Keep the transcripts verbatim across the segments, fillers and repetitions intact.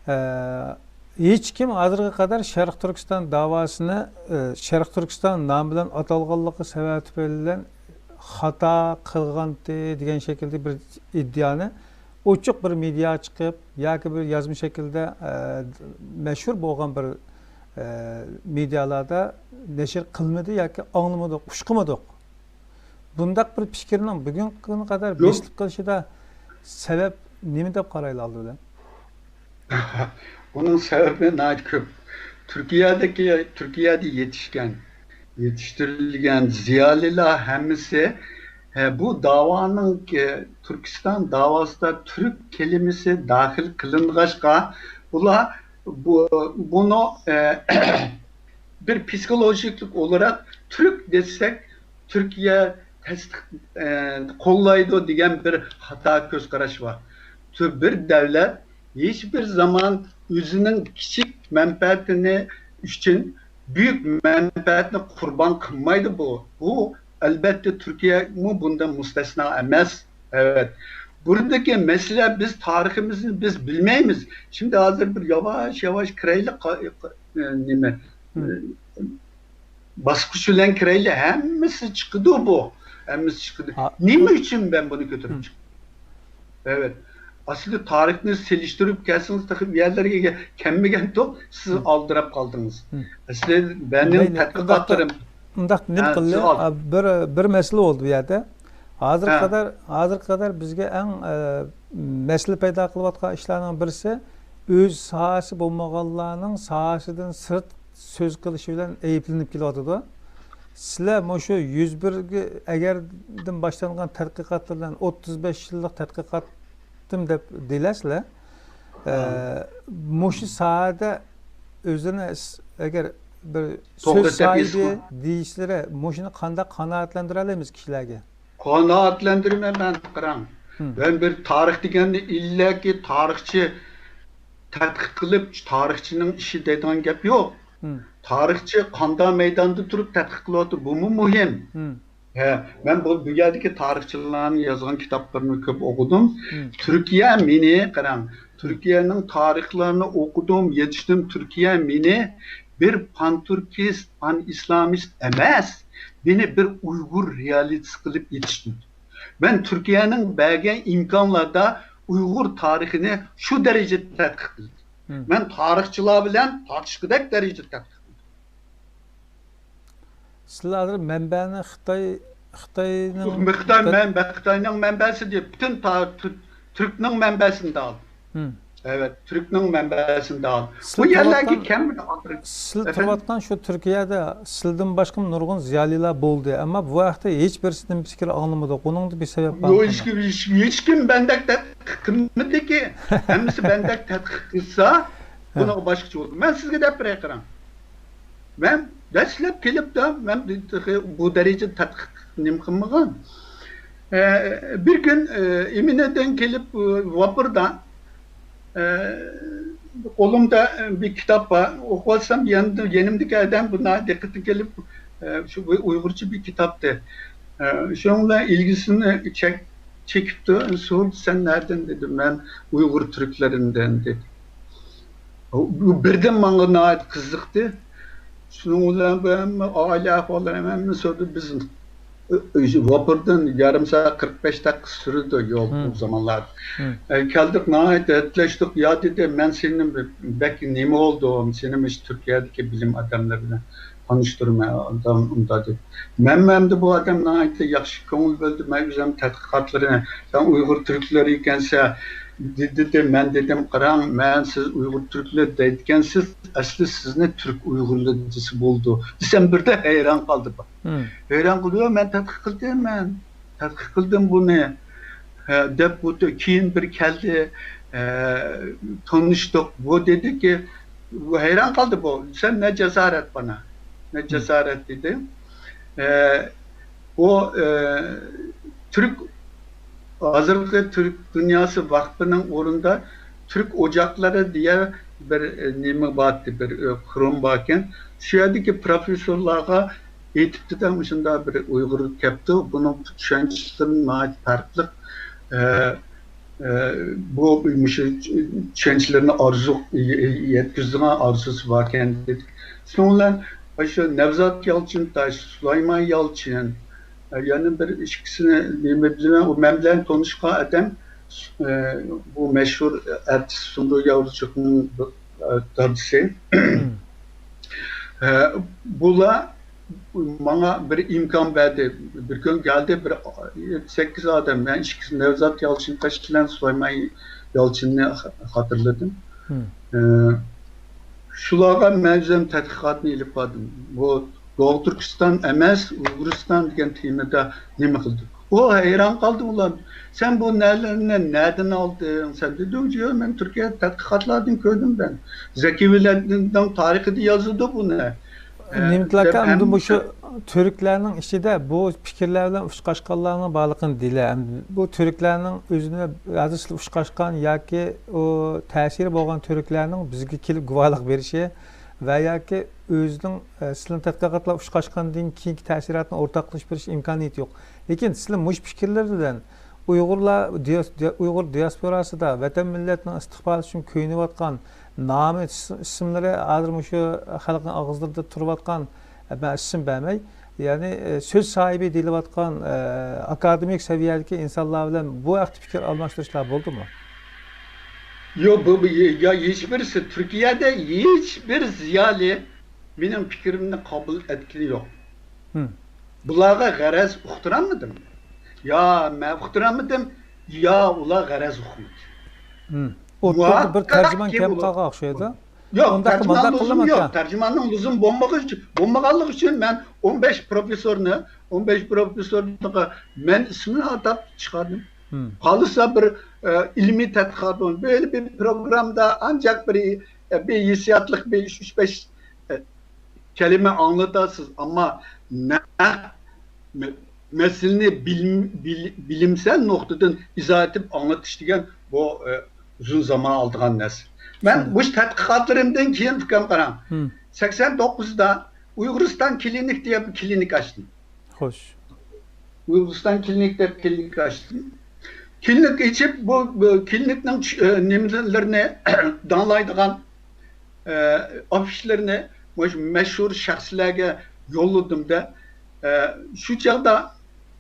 ئە، ھېچكىم ھازىرغا قەدەر شەرقىي تۈركىستان داۋاسىنى، ئە، شەرقىي تۈركىستان نامى بىلەن ئاتالغانلىقى سەۋەبى بىلەن خاتا قىلغانتى دېگەن شەكىلدە بىر ئىدىيانى ئوچۇق بىر مېدىياغا چىقىپ ياكى بىر يازما شەكىلدە، ئە، مەشھۇر بولغان بىر، ئە، مېدىيالاردا نەشر قىلمىدى ياكى ئاڭلىمىدۇق، ئۇقمىدۇق. بۇنداق بىر پىكىرنىڭ بۈگۈنكى كۈنگە قەدەر بېسىلىپ قېلىشىدا سەۋەب نېمە دەپ قارايلا ئالدى بىلەن؟ بۇنىڭ سەۋەبى ناھايىتى كۆپ. تۈركىيەدىكى، تۈركىيەدە يېتىشكەن، يېتىشتۈرۈلگەن زىيالىيلار ھەممىسى، ھە، بۇ داۋانىڭ، ئە، تۈركىستان داۋاسىدا تۈرك كەلىمىسى داخىل قىلىنغاچقا، بۇلار بۇ، بۇنى، ئە، بىر پسىخولوگىك ئولاراق تۈرك دېسەك، تۈركىيە تەستىق، ئە، قوللايدۇ دېگەن بىر خاتا كۆز قاراش بار. تۈ-، بىر دەۋلەت ھېچبىر زامان ئۆزىنىڭ كىچىك مەنپەئەتىنى ئۈچۈن بۈيۈك مەنپەئەتنى قۇربان قىلمايدۇ بۇ. بۇ، ئەلبەتتە، تۈركىيەمۇ بۇندىن مۇستەسنا ئەمەس. ئەۋەت. بۇرۇندىكى مەسىلە، بىز تارىخىمىزنى بىز بىلمەيمىز. شىمدى ھازىر بىر ياۋاش ياۋاش كىرەيلى، قا-، قا-، نېمە، باسقۇچ بىلەن كىرەيلى، ھەممىسى چىقىدۇ بۇ. ھەممىسى چىقىدۇ. نېمە ئۈچۈن مەن بۇنى كۆتۈرۈپ چىقتىم؟ ئەۋەت. ئەسلى تارىخنى سېلىشتۇرۇپ كەلسىڭىز، تېخى بۇ يەرلەرگە كەلمىگەنتۇق، سىز ئالدىراپ قالدىڭىز. ئەسلى مەننىڭ تەتقىقاتلىرىم. ئۇنداق نېمە قىلدى؟ بىر، بىر مەسىلە بولدى بۇ يەردە. ھازىرغا قەدەر، ھازىرغا قەدەر بىزگە ئەڭ، ئە، مەسىلە پەيدا قىلىۋاتقان ئىشلارنىڭ بىرسى، ئۆز ساھەسى بولمىغانلارنىڭ ساھەسىدىن سىرت سۆز قىلىشى بىلەن ئەيىبلىنىپ كېلىۋاتىدۇ. سىلەر مۇشۇ يۈز بىرگە ئەگەردىن باشلانغان تەتقىقاتلار بىلەن، ئوتتۇز بەش يىللىق تەتقىقاتتىم دەپ دېيىلەسىلەر. ئە، مۇشۇ ساھەدە ئۆزىنى س-، ئەگەر بىر سۆز ساھىبى دېيىشلىرى، مۇشۇنى قانداق قانائەتلەندۈرەلەيمىز كىشىلەرگە؟ قانائەتلەندۈرىمەن مەن، قاراڭ. مەن بىر تارىخ دېگەننى ئىللەكى تارىخچى تەتقىق قىلىپ، تارىخچىنىڭ ئىشى دەيدىغان گەپ يوق. تارىخچى قاندا مەيداندا تۇرۇپ تەتقىق قىلىۋاتىدۇ، بۇمۇ مۇھىم. ھە، مەن بۇ، بۇ يەردىكى تارىخچىلارنىڭ يازغان كىتابلىرىنى كۆپ ئوقۇدۇم. تۈركىيە مېنى، قاراڭ، تۈركىيەنىڭ تارىخلىرىنى ئوقۇدۇم، يېتىشتىم. تۈركىيە مېنى بىر پانتۈركىست، پانئىسلامىست ئەمەس، مېنى بىر ئۇيغۇر رېئالىستى قىلىپ يېتىشتۈردى. مەن تۈركىيەنىڭ بەرگەن ئىمكانلاردا ئۇيغۇر تارىخىنى شۇ دەرىجىدە تەتقىق قىلدىم. مەن تارىخچىلار بىلەن تارتىشقۇدەك دەرىجىدە تەتقىق قىلدىم. سىلەر ھازىر مەنبەنى خىتاي، خىتاينىڭ خىتاي مەنبە، خىتاينىڭ مەنبەسى دەپ، پۈتۈن تا-، تۈر-، تۈركنىڭ مەنبەسىنى دە ئالدىم. ئەۋەت، تۈركنىڭ مەنبەسىنى دە ئالدىم. بۇ يەرلەرگە كەم. سىلەر تۇرۇۋاتقان شۇ تۈركىيەدە سىلىدىن باشقا نۇرغۇن زىيالىيلار بولدى، ئەمما بۇ ھەقتە ھېچ بىرسىدىن پىكىر ئاڭلىمىدۇق. ئۇنىڭدا بىر سەۋەب بارمۇ؟ ھېچ، ھېچ، ھېچكىم مەندەك تەتقىق قىلمىدىكى. ھەممىسى مەندەك تەتقىق قىلسا، بۇنىڭغا باشقىچە بولىدۇ. مەن سىزگە دەپ بېرەي، قاراڭ. مەن دەسلەپ كېلىپلا، مەن تېخى بۇ دەرىجىدە تەتقىق نېمە قىلمىغان. ئە، بىر كۈن، ئە، ئىمىنىدىن كېلىپ، ئە، ۋاپۇردا، ئە، قولۇمدا بىر كىتاب بار. ئوقۇۋاتسام، يېنىمدا، يېنىمدىكى ئادەم بۇ ناھايىتى دىققىتىگە كېلىپ، ئە، شۇ بىر ئۇيغۇرچە بىر كىتابتى. ئە، شۇنىڭ بىلەن ئىلگىسىنى چەك-، چېكىپتۇ. سورىدى، سەن نەدىن؟ دېدىم، مەن ئۇيغۇر تۈركلىرىندىن، دېدى. بۇ بىردىن ماڭا ناھايىتى قىزىقتى. شۇنىڭ بىلەن بۇ ھەممە ئائىلە ئەھۋاللىرى ھەممە سورىدى. بىز ۋاپۇردىن يېرىم سائەت، قىرىق بەش دەقىقە سۈرىدۇ يول ئۇ زامانلاردا. ئە، كەلدۇق، ناھايىتى ھەپىلەشتۇق. يا، دېدى، مەن سېنى بەك نېمە بولدۇم، سېنى مۇشۇ تۈركىيەدىكى بىلىم ئادەملىرى بىلەن تونۇشتۇرىمەن، ئۇنداق، ئۇنداق دېدى. مەنمۇ ئەمدى بۇ ئادەم ناھايىتى ياخشى كۆڭۈل بۆلدى. مەن ئۆزۈم تەتقىقاتلىرىنى، سەن ئۇيغۇر تۈركلىرى ئىكەنسەن، دېدى. مەن دېدىم، قاراڭ، مەن سىز ئۇيغۇر تۈركلىرى دەيدىكەنسىز، ئەسلى سىزنى تۈرك ئۇيغۇرلىرى دېسە بولىدۇ، دېسەم بىردەم ھەيران قالدى. ھەيران قالدى، يوق، مەن تەتقىق قىلدىم، مەن تەتقىق قىلدىم بۇنى، ھە، دەپ. بۇ كېيىن بىر كەلدى، ھە، تونۇشتۇق. بۇ دېدىكى، بۇ ھەيران قالدى بۇ. سەن نە جاسارەت بانا، نە جاسارەت دېدى. ئە، بۇ، ئە، تۈرك، ھازىرقى تۈرك دۇنياسى ۋەقپىنىڭ ئورنىدا تۈرك ئوجاقلىرى دېگەن بىر، ئە، نېمە بارتى، بىر، ئە، قۇرۇم باركەن. شۇ يەردىكى پروفېسسورلارغا ئېيتىپتىدا، مۇشۇنداق بىر ئۇيغۇر كەپتۇ، بۇنىڭ چۈشەنچىلىرى ناھايىتى پەرقلىق. ئە، ئە، بۇ مۇشۇ چۈشەنچىلىرىنى ئارزۇ يەتكۈزىدىغان ئارزۇسى باركەن دېدى. شۇنىڭ بىلەن شۇ نەۋزات يالچىن، سۇلايمان يالچىن، ئە، يەنە بىر ئىككىسىنى نېمە بىلىمەن، ئۇ مەن بىلەن تونۇشقان ئادەم، ئە، بۇ مەشھۇر ئارتىس سۇمرۇ ياۋروچۇقنىڭ، ئە، دادىسى. ئە، بۇلار ماڭا بىر ئىمكان بەردى. بىر كۈن كەلدى، بىر يەتتە، سەككىز ئادەم، مەن ئىككىسى نەۋزات يالچىن تەشكىللەن سۇلايمان يالچىننى خا-، خاتىرىلىدىم. ئە، شۇلارغا مەن ئۆزۈم تەتقىقاتنى ئېلىپ باردىم. بۇ دوغۇ تۈركىستان ئەمەس، ئۇيغۇرىستان دېگەن تېمىدا نېمە قىلدى؟ ئۇ ھەيران قالدى ئۇلار. سەن بۇ نەرلەرنى نەدىن ئالدىڭ؟ سەن دېدىم، ياق، مەن تۈركىيە تەتقىقاتلاردىن كۆردۈم مەن. زەكى ۋەلىدنىڭ تارىخىدا يازىدۇ بۇنى. ئە، نېمىتلەككە دەپ ئەمدى ھەم مۇشۇ تۈركلەرنىڭ ئىچىدە بۇ پىكىرلەر بىلەن ئۇچراشقانلارنىڭ بارلىقىنى دېيىلە. ئەمدى بۇ تۈركلەرنىڭ ئۆزىنى ھازىر سىلەر ئۇچراشقان ياكى ئۇ تەسىرى بولغان تۈركلەرنىڭ بىزگە كېلىپ گۇۋاھلىق بېرىشى ۋە ياكى ئۆزىنىڭ، ئە، سىلەرنىڭ تەتقىقاتلار ئۇچراشقاندىن كېيىنكى تەسىراتىنى ئورتاقلىشىپ بېرىش ئىمكانىيىتى يوق. لېكىن سىلەر مۇشۇ پىكىرلەر بىلەن ئۇيغۇرلار دىياس-، دىيا-، ئۇيغۇر دىياسپوراسىدا ۋەتەن مىللەتنىڭ ئىستىقبالى ئۈچۈن كۆيۈنۈۋاتقان نامى، ئىس-، ئىسىملىرى ھازىر مۇشۇ خەلقنىڭ ئاغزىلىرىدا تۇرۇۋاتقان، ئە، مەن ئىسىم بەرمەي، يەنى، ئە، سۆز ساھىبى دېيىلىۋاتقان، ئە، ئاكادېمىك سەۋىيەدىكى ئىنسانلار بىلەن بۇ ھەقتە پىكىر ئالماشتۇرۇشلار بولدىمۇ؟ يوق، بۇ، بۇ، يا، ھېچبىرسى، تۈركىيەدە ھېچبىر زىيالىي مېنىڭ پىكرىمنى قوبۇل ئەتكىنى يوق. بۇلارغا غەرەز ئۇقتۇرالمىدىم. يا مەن ئۇقتۇرالمىدىم، يا ئۇلار غەرەز ئۇقمىدى. ئوتتۇرىدا بىر مۇھەققەق تەرجىمان كېلىپ كەم قالغان ئوخشايدۇ. يوق، تەرجىماننىڭ لۇزۇمى يوق. تەرجىماننىڭ لۇزۇمى بولمىغانلىقى ئۈچۈن، بولمىغانلىقى ئۈچۈن مەن ئون بەش پروفېسسورنى، ئون بەش پروفېسسورنىڭ مەن ئىسمىنى ئاتاپ چىقاردىم. خالىسا بىر، ئە، ئىلمىي تەتقىقات بولۇن. بۆلە بىر پروگراممىدا ئانچاق بىر، ئە، بىر ھېسسىياتلىق بىر ئۈچ، ئۈچ، بەش، ئە، كەلىمە ئاڭلىتاسىز، ئەمما نەق مە-، مەسىلىنى بىلىم-، بىل-، بىلىمسەن نۇقتىدىن ئىزاھ ئېتىپ ئاڭلىتىش دېگەن بۇ، ئە، ئۇزۇن زامان ئالىدىغان نەرسە. مەن مۇشۇ تەتقىقاتلىرىمدىن كېيىن، ئۇكام، قاراڭ، سەكسەن توققۇزدا ئۇيغۇرىستان كلىنىك دېگەن بىر كلىنىك ئاچتىم. خوش. ئۇيغۇرىستان كلىنىك دەپ كلىنىك ئاچتىم. كلىنىك ئېچىپ، بۇ، بۇ كلىنىكنىڭ چۈش-، ئە، نېمىلىرىنى داڭلايدىغان، ئە، ئافىشلىرىنى مۇشۇ مەشھۇر شەخسلەرگە يوللىدىم-دە، ئە، شۇ چاغدا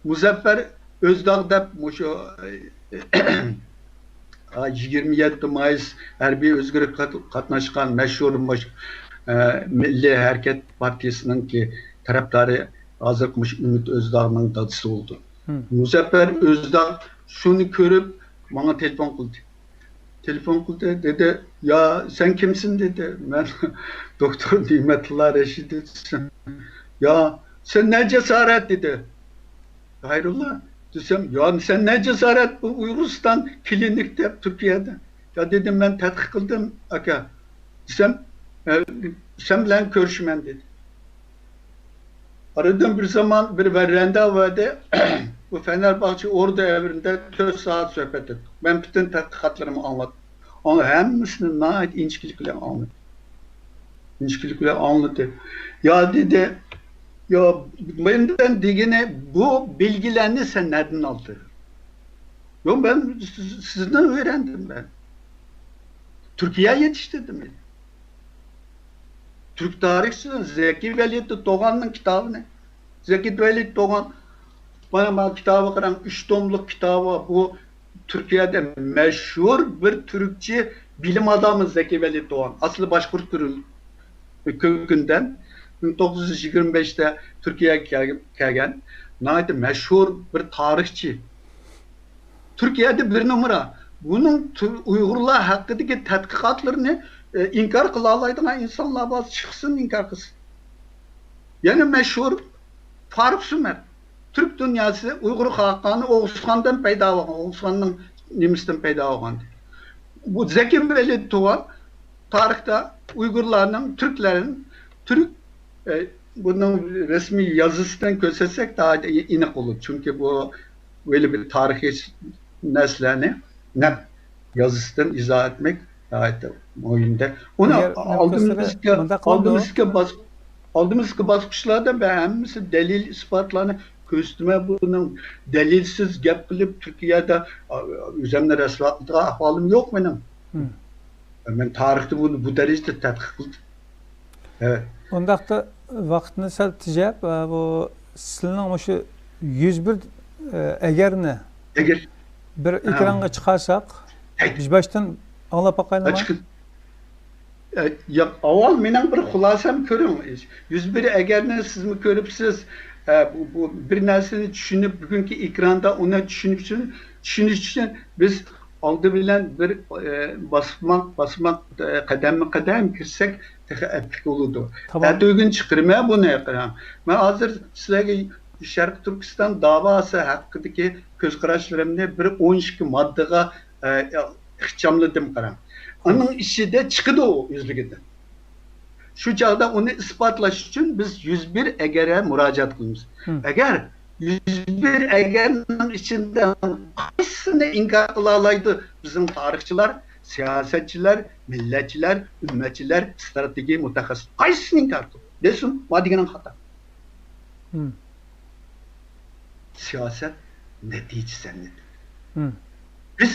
مۇزەففەر ئۆزداغ دەپ مۇشۇ، ئە، يىگىرمە يەتتە مايس ھەربىي ئۆزگىرىشكە قات-، قاتناشقان مەشھۇر مۇش-، ئە، مىللىي ھەرىكەت پارتىيىسىنىڭكى تەرەپدارى، ھازىرقى مۇشۇ ئۈمىد ئۆزداغنىڭ دادىسى بولىدۇ. مۇزەففەر ئۆزداغ شۇنى كۆرۈپ ماڭا تېلېفون قىلدى. تېلېفون قىلدى، دېدى، يا، سەن كىمسەن؟ دېدى. مەن دوكتور نېمەتۇللا رەشىدى دېسەم، يا، سەن نە جاسارەت؟ دېدى. خەيرۇللا دېسەم، يا، سەن نە جاسارەت بۇ ئۇيغۇرىستان كلىنىك دەپ تۈركىيەدە؟ يا، دېدىم، مەن تەتقىق قىلدىم، ئاكا، دېسەم، ئە، سەن بىلەن كۆرۈشىمەن، دېدى. ئارىدىن بىر زامان بىر ۋەرەندە بەردى. بۇ فەنەرباغچە ئوردا ئەۋرىندە تۆت سائەت سۆھبەت ئەتتۇق. مەن پۈتۈن تەتقىقاتلىرىمنى ئاڭلاتتىم. ئاڭ-، ھەممىسىنى ناھايىتى ئىنچىكىلىك بىلەن ئاڭلىدى. ئىنچىكىلىك بىلەن ئاڭلىدى. يا، دېدى، يا، مەندىن دېگىنى، بۇ بىلگىلەرنى سەن نەدىن ئالدىڭ؟ يوق، مەن سىز-، سىزدىن ئۆگەندىم مەن. تۈركىيە يېتىشتۈردى مېنى. تۈرك تارىخچىسى زەكى ۋەلىد دوغاننىڭ كىتابىنى. زەكى ۋەلىد دوغان، مانا، مانا كىتابى قاراڭ، ئۈچ توملۇق كىتابى. بۇ تۈركىيەدە مەشھۇر بىر تۈركچى بىلىم ئادامى زەكى ۋەلىد دوغان. ئەسلى باشقۇرت تۈرك كۆكۈندىن. مىڭ توققۇز يۈز يىگىرمە بەشتە تۈركىيەگە كەل-، كەلگەن. ناھايىتى مەشھۇر بىر تارىخچى. تۈركىيەدە بىر نومۇر. بۇنىڭ تۈ-، ئۇيغۇرلار ھەققىدىكى تەتقىقاتلىرىنى، ئە، ئىنكار قىلالايدىغان ئىنسانلار بار، چىقسۇن، ئىنكار قىلسۇن. يەنە مەشھۇر فاروق سۆمەر. تۈرك دۇنياسى ئۇيغۇر خاقانى ئوغۇزخاندىن پەيدا بولغان، ئوغۇزخاننىڭ نېمىسىدىن پەيدا بولغان. بۇ زەكى ۋەلىد دوغان تارىختا ئۇيغۇرلارنىڭ، تۈركلەرنىڭ، تۈرك، ئە، بۇنىڭ رەسمىي يازىسىدىن كۆرسەتسەك، ناھايىتى ئېنىق بولىدۇ. چۈنكى بۇ بىر تارىخىي نەرسىلەرنى نەق يازىسىدىن ئىزاھ ئەتمەك ناھايىتى مۇھىم-دە. ئۇنى ئالدىمىزدىكى، ئالدىمىزدىكى باس-، ئالدىمىزدىكى باسقۇچلاردا ھەممىسى دەلىل-ئىسپاتلارنى كۆرسىتىمەن، بۇنىڭ دەلىلسىز گەپ قىلىپ، تۈركىيەدە، ئا، ئۆزۈمنى رەسۋا قىلىدىغان ئەھۋالىم يوق مېنىڭ. مەن تارىختا بۇنى بۇ دەرىجىدە تەتقىق قىلدىم. ئۇنداقتا ۋاقىتنى سەل تېجەپ، ئە، بۇ سىلىنىڭ مۇشۇ يۈز بىر، ئە، ئەگەرنى ئەگەر بىر ئېكرانغا چىقارساق، بىر باشتىن ئاڭلاپ باقايلىما؟ ئە، ياق، ئاۋۋال مېنىڭ بىر خۇلاسەم كۆرۈڭ. يۈز بىر ئەگەرنى سىزمۇ كۆرۈپسىز. ئە، بۇ، بۇ بىر نەرسىنى چۈشىنىپ، بۈگۈنكى ئېكراندا ئۇنى چۈشىنىپ، چۈشىنىش ئۈچۈن بىز ئالدى بىلەن بىر، ئە، باسماق، باسماق، ئە، قەدەممۇ قەدەم كىرسەك، تېخى ئەپلىك بولىدۇ. تامام. ئەتىگۈن چىقىرىمەن بۇنى، قاراڭ. مەن ھازىر سىلەرگە شەرقىي تۈركىستان داۋاسى ھەققىدىكى كۆز قاراشلىرىمنى بىر ئون ئىككى ماددىغا، ئە، ئىخچاملىدىم، قاراڭ. ئۇنىڭ ئىچىدە چىقىدۇ ئۆزلۈكىدىن. شۇ چاغدا ئۇنى ئىسپاتلاش ئۈچۈن بىز يۈز بىر ئەگەرگە مۇراجىئەت قىلىمىز. ئەگەر يۈز بىر ئەگەرنىڭ ئىچىدە قايسىسىنى ئىنكار قىلالايدۇ بىزنىڭ تارىخچىلار، سىياسەتچىلەر، مىللەتچىلەر، ئۈممەتچىلەر، ئىستراتېگىيە مۇتەخەسسىسى؟ قايسىسىنى ئىنكار قىلىدۇ؟ دېسۇن، ما دېگىنىڭ خاتا. سىياسەت نەتىجە سەنئىتى. بىز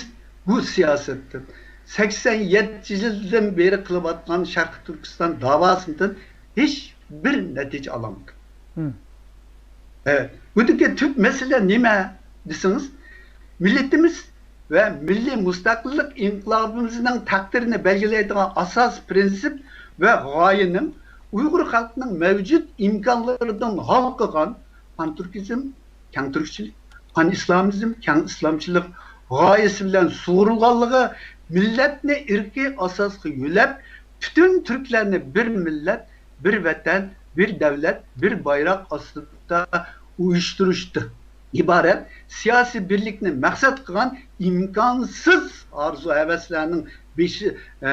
بۇ سىياسەتتىن، سەكسەن يەتتە يىلدىن بېرى قىلىۋاتقان شەرقىي تۈركىستان داۋاسىدىن ھېچ بىر نەتىجە ئالالمىدۇق. ئەۋەت. بۇدىكى تۈپ مەسىلە نېمە دېسىڭىز، مىللىتىمىز ۋە مىللىي مۇستەقىللىق ئىنقىلابىمىزنىڭ تەقدىرىنى بەلگىلەيدىغان ئاساسىي پىرىنسىپ ۋە غايىنىڭ ئۇيغۇر خەلقىنىڭ مەۋجۇت ئىمكانلىرىدىن ھالقىغان پانتۈركىزم، كەڭ تۈركچىلىك، پانئىسلامىزم، كەڭ ئىسلامچىلىق غايىسى بىلەن سۇغۇرۇلغانلىقى، مىللەتنى ئىرقىي ئاساسقا يۆلەپ، پۈتۈن تۈركلەرنى بىر مىللەت، بىر ۋەتەن، بىر دەۋلەت، بىر بايراق ئاستىدا ئۇيۇشتۇرۇشتىن ئىبارەت سىياسىي بىرلىكنى مەقسەت قىلغان ئىمكانسىز ئارزۇ-ھەۋەسلەرنىڭ بېشى، ئە،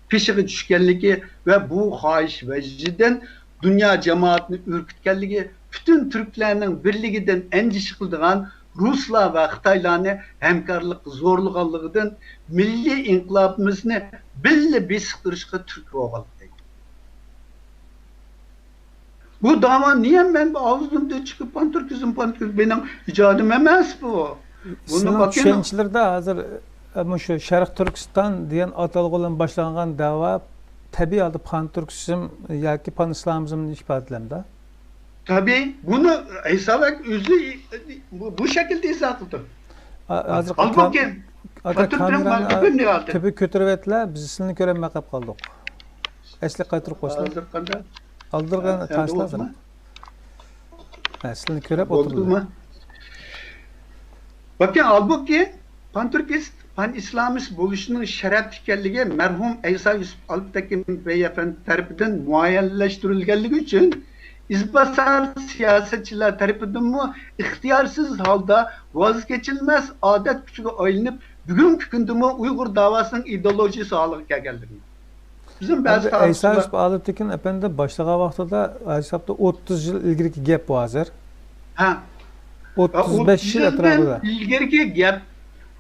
پېشىغا چۈشكەنلىكى ۋە بۇ خاھىش ۋەجىدىن دۇنيا جامائىتىنى ئۈركۈتكەنلىكى، پۈتۈن تۈركلەرنىڭ بىرلىكىدىن ئەندىشە قىلىدىغان رۇسلار ۋە خىتايلارنى ھەمكارلىققا زورلىغانلىقىدىن، مىللىي ئىنقىلابىمىزنى بىللە بېسىقتۇرۇشقا تۈرتكە بولغانلىقى. بۇ داۋا نېمە مەن ئاغزىمدىن چىقىپ پانتۈركىزم، پانتۈركىزم مېنىڭ ئىجادىم ئەمەس بۇ. بۇنى سىزنىڭ چۈشەنچىلىرىدە ھازىر، ئە، مۇشۇ شەرق تۈركىستان دېگەن ئاتالغۇ بىلەن باشلانغان داۋا تەبىئىي ھالدا پانتۈركىزم ياكى پانئىسلامىزمنى ئىپادىلەمدۇ؟ تەبىئىي. بۇنى ئەيسا بەگ ئۆزى بۇ، بۇ شەكىلدە ئىزاھ قىلدى. ھازىر ھالبۇكى، كامېرانى تۆپە كۆتۈرۈۋەتلە، بىز سىلىنى كۆرەلمەي قالىپ قالدۇق. ئەسلى قايتۇرۇپ قويسىلا. ھازىر قانداق؟ ئالدىرغا تاشلا. ھە، سىلىنى كۆرۈپ ئولتۇردۇم. بولدىمۇ؟ باكى، ھالبۇكى، پانتۈركىست، پانئىسلامىست بولۇشنىڭ شەرەپ ئىكەنلىكى مەرھۇم ئەيسا يۈسۈپ ئالپتەكىن بەي ئەپەندى تەرىپىدىن مۇئەييەنلەشتۈرۈلگەنلىكى ئۈچۈن، ئىزباسار سىياسەتچىلەر تەرىپىدىنمۇ ئىختىيارسىز ھالدا ۋاز كېچىلمەس ئادەت كۈچىگە ئايلىنىپ، بۈگۈنكى كۈندىمۇ ئۇيغۇر داۋاسىنىڭ ئىدېئولوگىيىسى ھالىغا كەلگەنلىكىنى. بىزنىڭ بەزى ئەيسا يۈسۈپ ئالپتەكىن ئەپەندى باشلىغان ۋاقتىدا ھېسابتا ئوتتۇز يىل ئىلگىرىكى گەپ بۇ ھازىر. ھە. ئوتتۇز بەش يىل ئەتراپىدا. ئىلگىرىكى گەپ.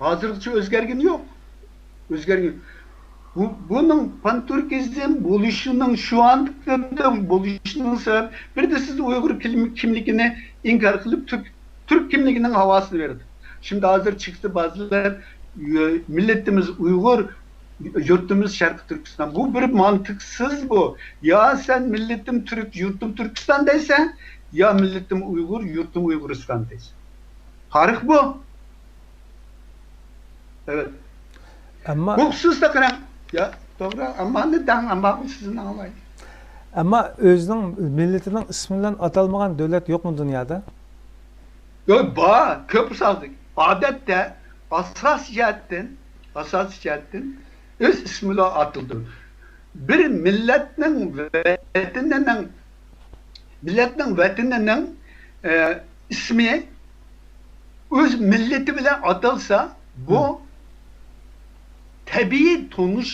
ھازىرغىچە ئۆزگەرگىنى يوق. ئۆزگەرگەن. بۇ، بۇنىڭ پانتۈركىزم بولۇشىنىڭ شۇ ئاندىكىدىن بولۇشىنىڭ سەۋەب، بىردە سىز ئۇيغۇر كىم-، كىملىكىنى ئىنكار قىلىپ، تۈرك، تۈرك كىملىكىنىڭ ھاۋاسىنى بېرىدۇ. شۇنداق ھازىر چىقتى بەزىلەر، مىللىتىمىز ئۇيغۇر، يۇرتىمىز شەرقىي تۈركىستان. بۇ بىر مانتىقسىز بۇ. يا سەن مىللىتىم تۈرك، يۇرتۇم تۈركىستان دەيسەن، يا مىللىتىم ئۇيغۇر، يۇرتۇم ئۇيغۇرىستان دەيسەن. تارىخ بۇ. ئەۋەت. ئەمما بۇ خۇسۇستا قاراڭ. يا، توغرا، ئەممانى دەڭ، ئەمما سىزنى ئاڭلاي. ئەمما ئۆزىنىڭ مىللىتىنىڭ ئىسمى بىلەن ئاتالمىغان دۆلەت يوقمۇ دۇنيادا؟ يوق، بار، كۆپ ساندىكى. ئادەتتە ئاساسىي جەھەتتىن، ئاساسىي جەھەتتىن ئۆز ئىسمى بىلەن ئاتىلىدۇ. بىر مىللەتنىڭ ۋەتىنىنىڭ، مىللەتنىڭ ۋەتىنىنىڭ، ئە، ئىسمى ئۆز مىللىتى بىلەن ئاتالسا، بۇ تەبىئىي تونۇش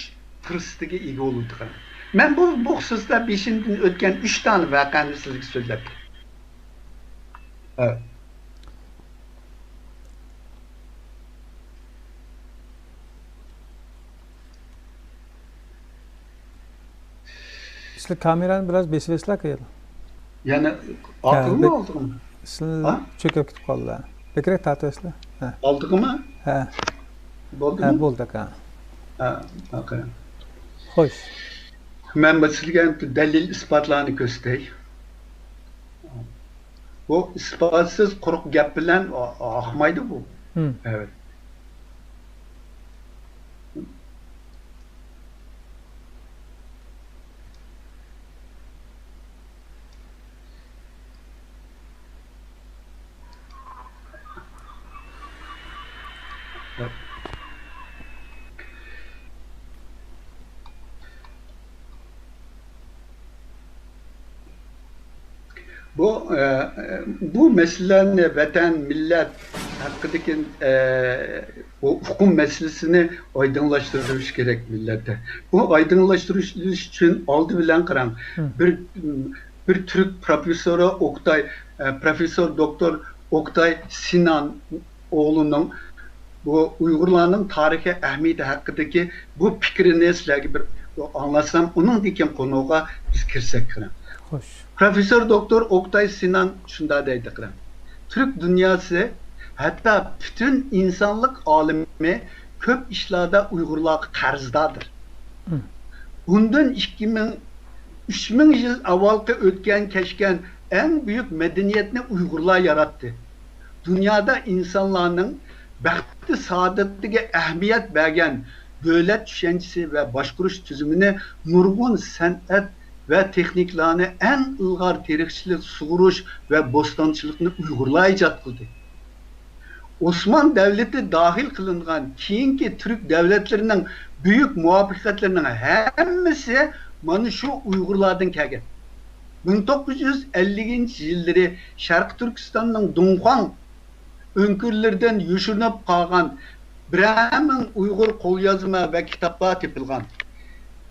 پۇرسىتىگە ئىگە بولىدىغان. مەن بۇ، بۇ خۇسۇستا بېشىمدىن ئۆتكەن ئۈچ دانە ۋەقەنى سىزگە سۆزلەپ بېرەي. ھە. سىلەر كامېرانى بىراز بېسىۋەتسىلەر قېيىل. يەنە ئارقىغىمۇ، ئالدىغىمۇ؟ سىلەر ھا؟ چۆكۈپ كېتىپ قالدىلار. بەكرەك تارتىۋەرسىلەر. ھە. ئالدىغىمۇ؟ ھە. ھە، بولدىمۇ؟ بولدى ئاكا. ھە، ئاكا. خوش. مەن بۇ سىزگە دەلىل ئىسپاتلارنى كۆرسىتەي. بۇ ئىسپاتسىز قۇرۇق گەپ بىلەن ئا-، ئاقمايدۇ بۇ. ھىم. ئەۋەت. بۇ، ئە، بۇ مەسىلىلەرنى ۋەتەن، مىللەت ھەققىدىكى، ئە، بۇ ئۇقۇم مەسىلىسىنى ئايدىڭلاشتۇرۇش كېرەك مىللەتتە. بۇ ئايدىڭلاشتۇرۇش ئۈچۈن ئالدى بىلەن قاراڭ، ھىم. بىر، بىر تۈرك پروفېسسورى ئوكتاي، ئە، پروفېسسور دوكتور ئوكتاي سىنان ئوغلىنىڭ بۇ ئۇيغۇرلارنىڭ تارىخىي ئەھمىيىتى ھەققىدىكى بۇ پىكرىنى سىلەرگە بىر ئاڭلاتسام، ئۇنىڭدىن كېيىن قونۇغا بىز كىرسەك قېرىڭ. خوش. پروفېسسور دوكتور ئوكتاي سىنان شۇنداق دەيدۇ قېرىڭ. تۈرك دۇنياسى، ھەتتا پۈتۈن ئىنسانلىق ئالىمى كۆپ ئىشلاردا ئۇيغۇرلارغا قەرزداردۇر. ھىم. بۇندىن ئىككى مىڭ، ئۈچ مىڭ يىل ئاۋۋالقى ئۆتكەن كەچكەن ئەڭ بۈيۈك مەدەنىيەتنى ئۇيغۇرلار ياراتتى. دۇنيادا ئىنسانلارنىڭ بەخت سائادىتىگە ئەھمىيەت بەرگەن دۆلەت چۈشەنچىسى ۋە باشقۇرۇش تۈزۈمىنى نۇرغۇن سەنئەت ۋە تېخنىكىلارنى، ئەڭ ئىلغار تېرىقچىلىق، سۇغۇرۇش ۋە بوستانچىلىقنى ئۇيغۇرلار ئىجاد قىلدى. ئوسمان دەۋلىتى داخىل قىلىنغان كېيىنكى تۈرك دەۋلەتلىرىنىڭ بۈيۈك مۇۋەپپەقىيەتلىرىنىڭ ھەممىسى مانا شۇ ئۇيغۇرلاردىن كەلگەن. مىڭ توققۇز يۈز ئەللىكىنچى يىللىرى شەرقىي تۈركىستاننىڭ دۇڭخۇاڭ ئۆڭكۈرلىرىدىن يوشۇرۇنۇپ قالغان بىرەر مىڭ ئۇيغۇر قوليازما ۋە كىتابلار تېپىلغان.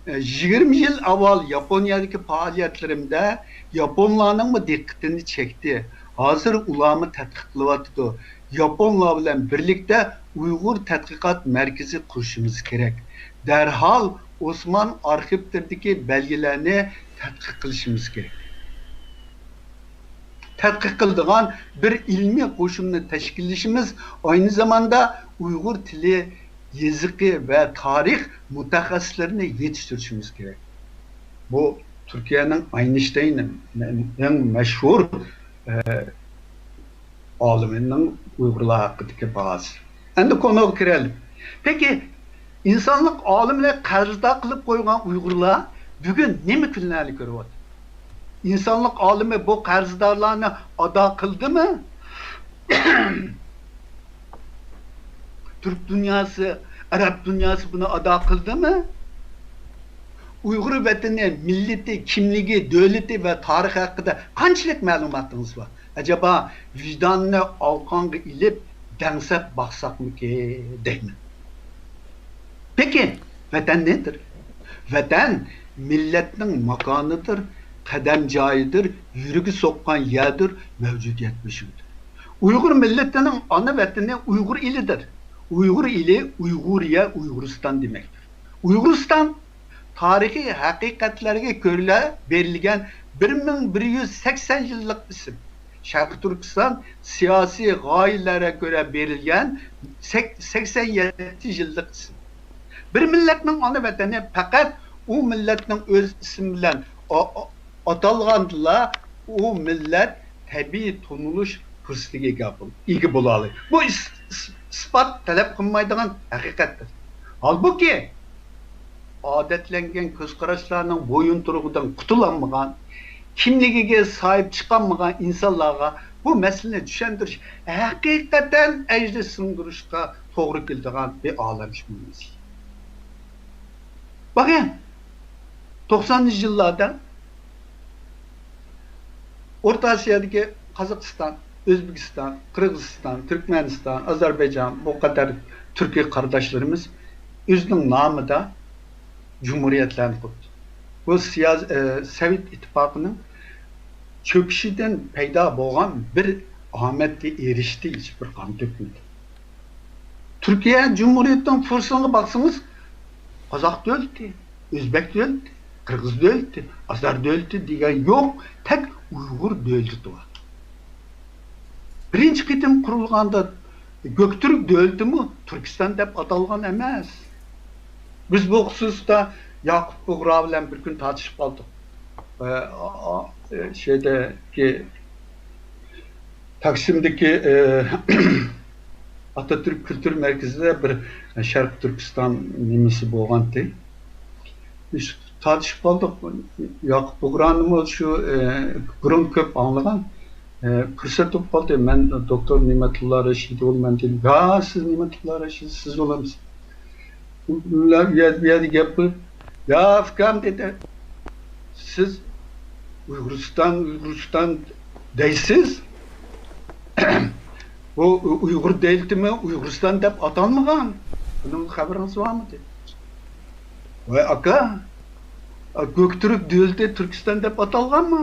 يىگىرمە يىل ئاۋۋال ياپونىيەدىكى پائالىيەتلىرىمدە ياپونلارنىڭمۇ دىققىتىنى چەكتى. ھازىر ئۇلارمۇ تەتقىق قىلىۋاتىدۇ. ياپونلار بىلەن بىرلىكتە ئۇيغۇر تەتقىقات مەركىزى قۇرۇشىمىز كېرەك. دەرھال ئوسمان ئارخىپلىرىدىكى بەلگىلەرنى تەتقىق قىلىشىمىز كېرەك. تەتقىق قىلىدىغان بىر ئىلمىي قوشۇننى تەشكىللىشىمىز، ئاينى زاماندا ئۇيغۇر تىلى، يېزىقى ۋە تارىخ مۇتەخەسسىسلىرىنى يېتىشتۈرۈشىمىز كېرەك. بۇ تۈركىيەنىڭ ئاينشتاينى، ئەڭ مەشھۇر، ئە، ئالىمىنىڭ ئۇيغۇرلار ھەققىدىكى باھاسى. ئەمدى كونىغا كىرەيلى. پېكى، ئىنسانلىق ئالىمىنى قەرزدار قىلىپ قويغان ئۇيغۇرلار بۈگۈن نېمە كۈنلەرنى كۆرۈۋاتىدۇ؟ ئىنسانلىق ئالىمى بۇ قەرزدارلارنى ئادا قىلدىمۇ؟ تۈرك دۇنياسى، ئەرەب دۇنياسى بۇنى ئادا قىلدىمۇ؟ ئۇيغۇر ۋەتىنى، مىللىتى، كىملىكى، دۆلىتى ۋە تارىخى ھەققىدە قانچىلىك مەلۇماتىڭىز بار؟ ئەجەبا ۋىجداننى ئالقاڭغا ئېلىپ دەڭسەپ باقساقمىكىن دەيمەن. پېكىن، ۋەتەن نېمىدۇر؟ ۋەتەن مىللەتنىڭ ماكانىدۇر، قەدەم جايىدۇر، يۈرىكى سوققان يەردۇر، مەۋجۇدىيەت بېشىدۇر. ئۇيغۇر مىللىتىنىڭ ئانا ۋەتىنى ئۇيغۇر ئېلىدۇر. ئۇيغۇر ئېلى ئۇيغۇرىيە، ئۇيغۇرىستان دېمەكتۇر. ئۇيغۇرىستان تارىخىي ھەقىقەتلەرگە كۆرە بېرىلگەن بىر مىڭ بىر يۈز سەكسەن يىللىق ئىسىم. شەرقىي تۈركىستان سىياسىي غايىلەرگە كۆرە بېرىلگەن سەك-، سەكسەن يەتتە يىللىق ئىسىم. بىر مىللەتنىڭ ئانا ۋەتىنى پەقەت ئۇ مىللەتنىڭ ئۆز ئىسمى بىلەن ئا-، ئا-، ئاتالغاندىلا، ئۇ مىللەت تەبىئىي تونۇلۇش پۇرسىتىگە ئىگە بول-، ئىگە بولالايدۇ. بۇ ئىس-، ئىس-، ئىسپات تەلەپ قىلمايدىغان ھەقىقەتتۇر. ھالبۇكى، ئادەتلەنگەن كۆز قاراشلارنىڭ بويۇنتۇرۇقىدىن قۇتۇلالمىغان، كىملىكىگە ساھىب چىقالمىغان ئىنسانلارغا بۇ مەسىلىنى چۈشەندۈرۈش ھەقىقەتەن ئەجرى سىڭدۈرۈشكە توغرا كېلىدىغان بىر ئالەمشۇمۇل مەسىلە. باقىڭ، توقسانىنچى يىللاردا ئورتا ئاسىيادىكى قازاقىستان، ئۆزبېكىستان، قىرغىزىستان، تۈركمەنىستان، ئازەربەيجان، بۇ قەدەر تۈركىي قارداشلىرىمىز ئۆزىنىڭ نامىدا جۇمھۇرىيەتلەرنى قۇردى. بۇ سىياس-، ئە، سوۋېت ئىتتىپاقىنىڭ چۆكۈشىدىن پەيدا بولغان بىر ئامەتكە ئېرىشتى، ھېچبىر قان تۆكمىدى. تۈركىيە جۇمھۇرىيىتىنىڭ پۇرسىتىغا باقسىڭىز، قازاق دۆلىتى، ئۆزبەك دۆلىتى، قىرغىز دۆلىتى، ئازەر دۆلىتى دېگەن يوق، تەك ئۇيغۇر دۆلىتى بار. بىرىنچى قېتىم قۇرۇلغاندا گۆكتۈرك دۆلىتىمۇ تۈركىستان دەپ ئاتالغان ئەمەس. بىز بۇ خۇسۇستا ياقۇپ بۇغرا بىلەن بىر كۈن تارتىشىپ قالدۇق. ئە، ئا-، ئا-، ئە، شەيدەكى، تاكسىمدىكى، ئە، ئاتاتۈرك كۈلتۈر مەركىزىدە بىر شەرقىي تۈركىستان نېمىسى بولغانتى. بىز تارتىشىپ قالدۇق. ياقۇپ بۇغرانىمۇ شۇ، ئە، بۇرۇن كۆپ ئاڭلىغان. ئە، پۇرسەت بولۇپ قالدى. مەن دوكتور نېمەتۇللا رەشىدوۋۇمەن دېدىم. يا، سىز نېمەتۇللا رەشىد، سىز بولامسىز؟ بۇ يەردە، بۇ يەردە گەپ قىلىپ، يا، ئۇكام، دېدى، سىز ئۇيغۇرىستان، ئۇيغۇرىستان دەيسىز. بۇ ئۇيغۇر دۆلىتىمۇ ئۇيغۇرىستان دەپ ئاتالمىغان. بۇنىڭ خەۋىرىڭىز بارمىدى؟ ۋاي ئاكا، گۆكتۈرك دۆلىتى تۈركىستان دەپ ئاتالغانمۇ؟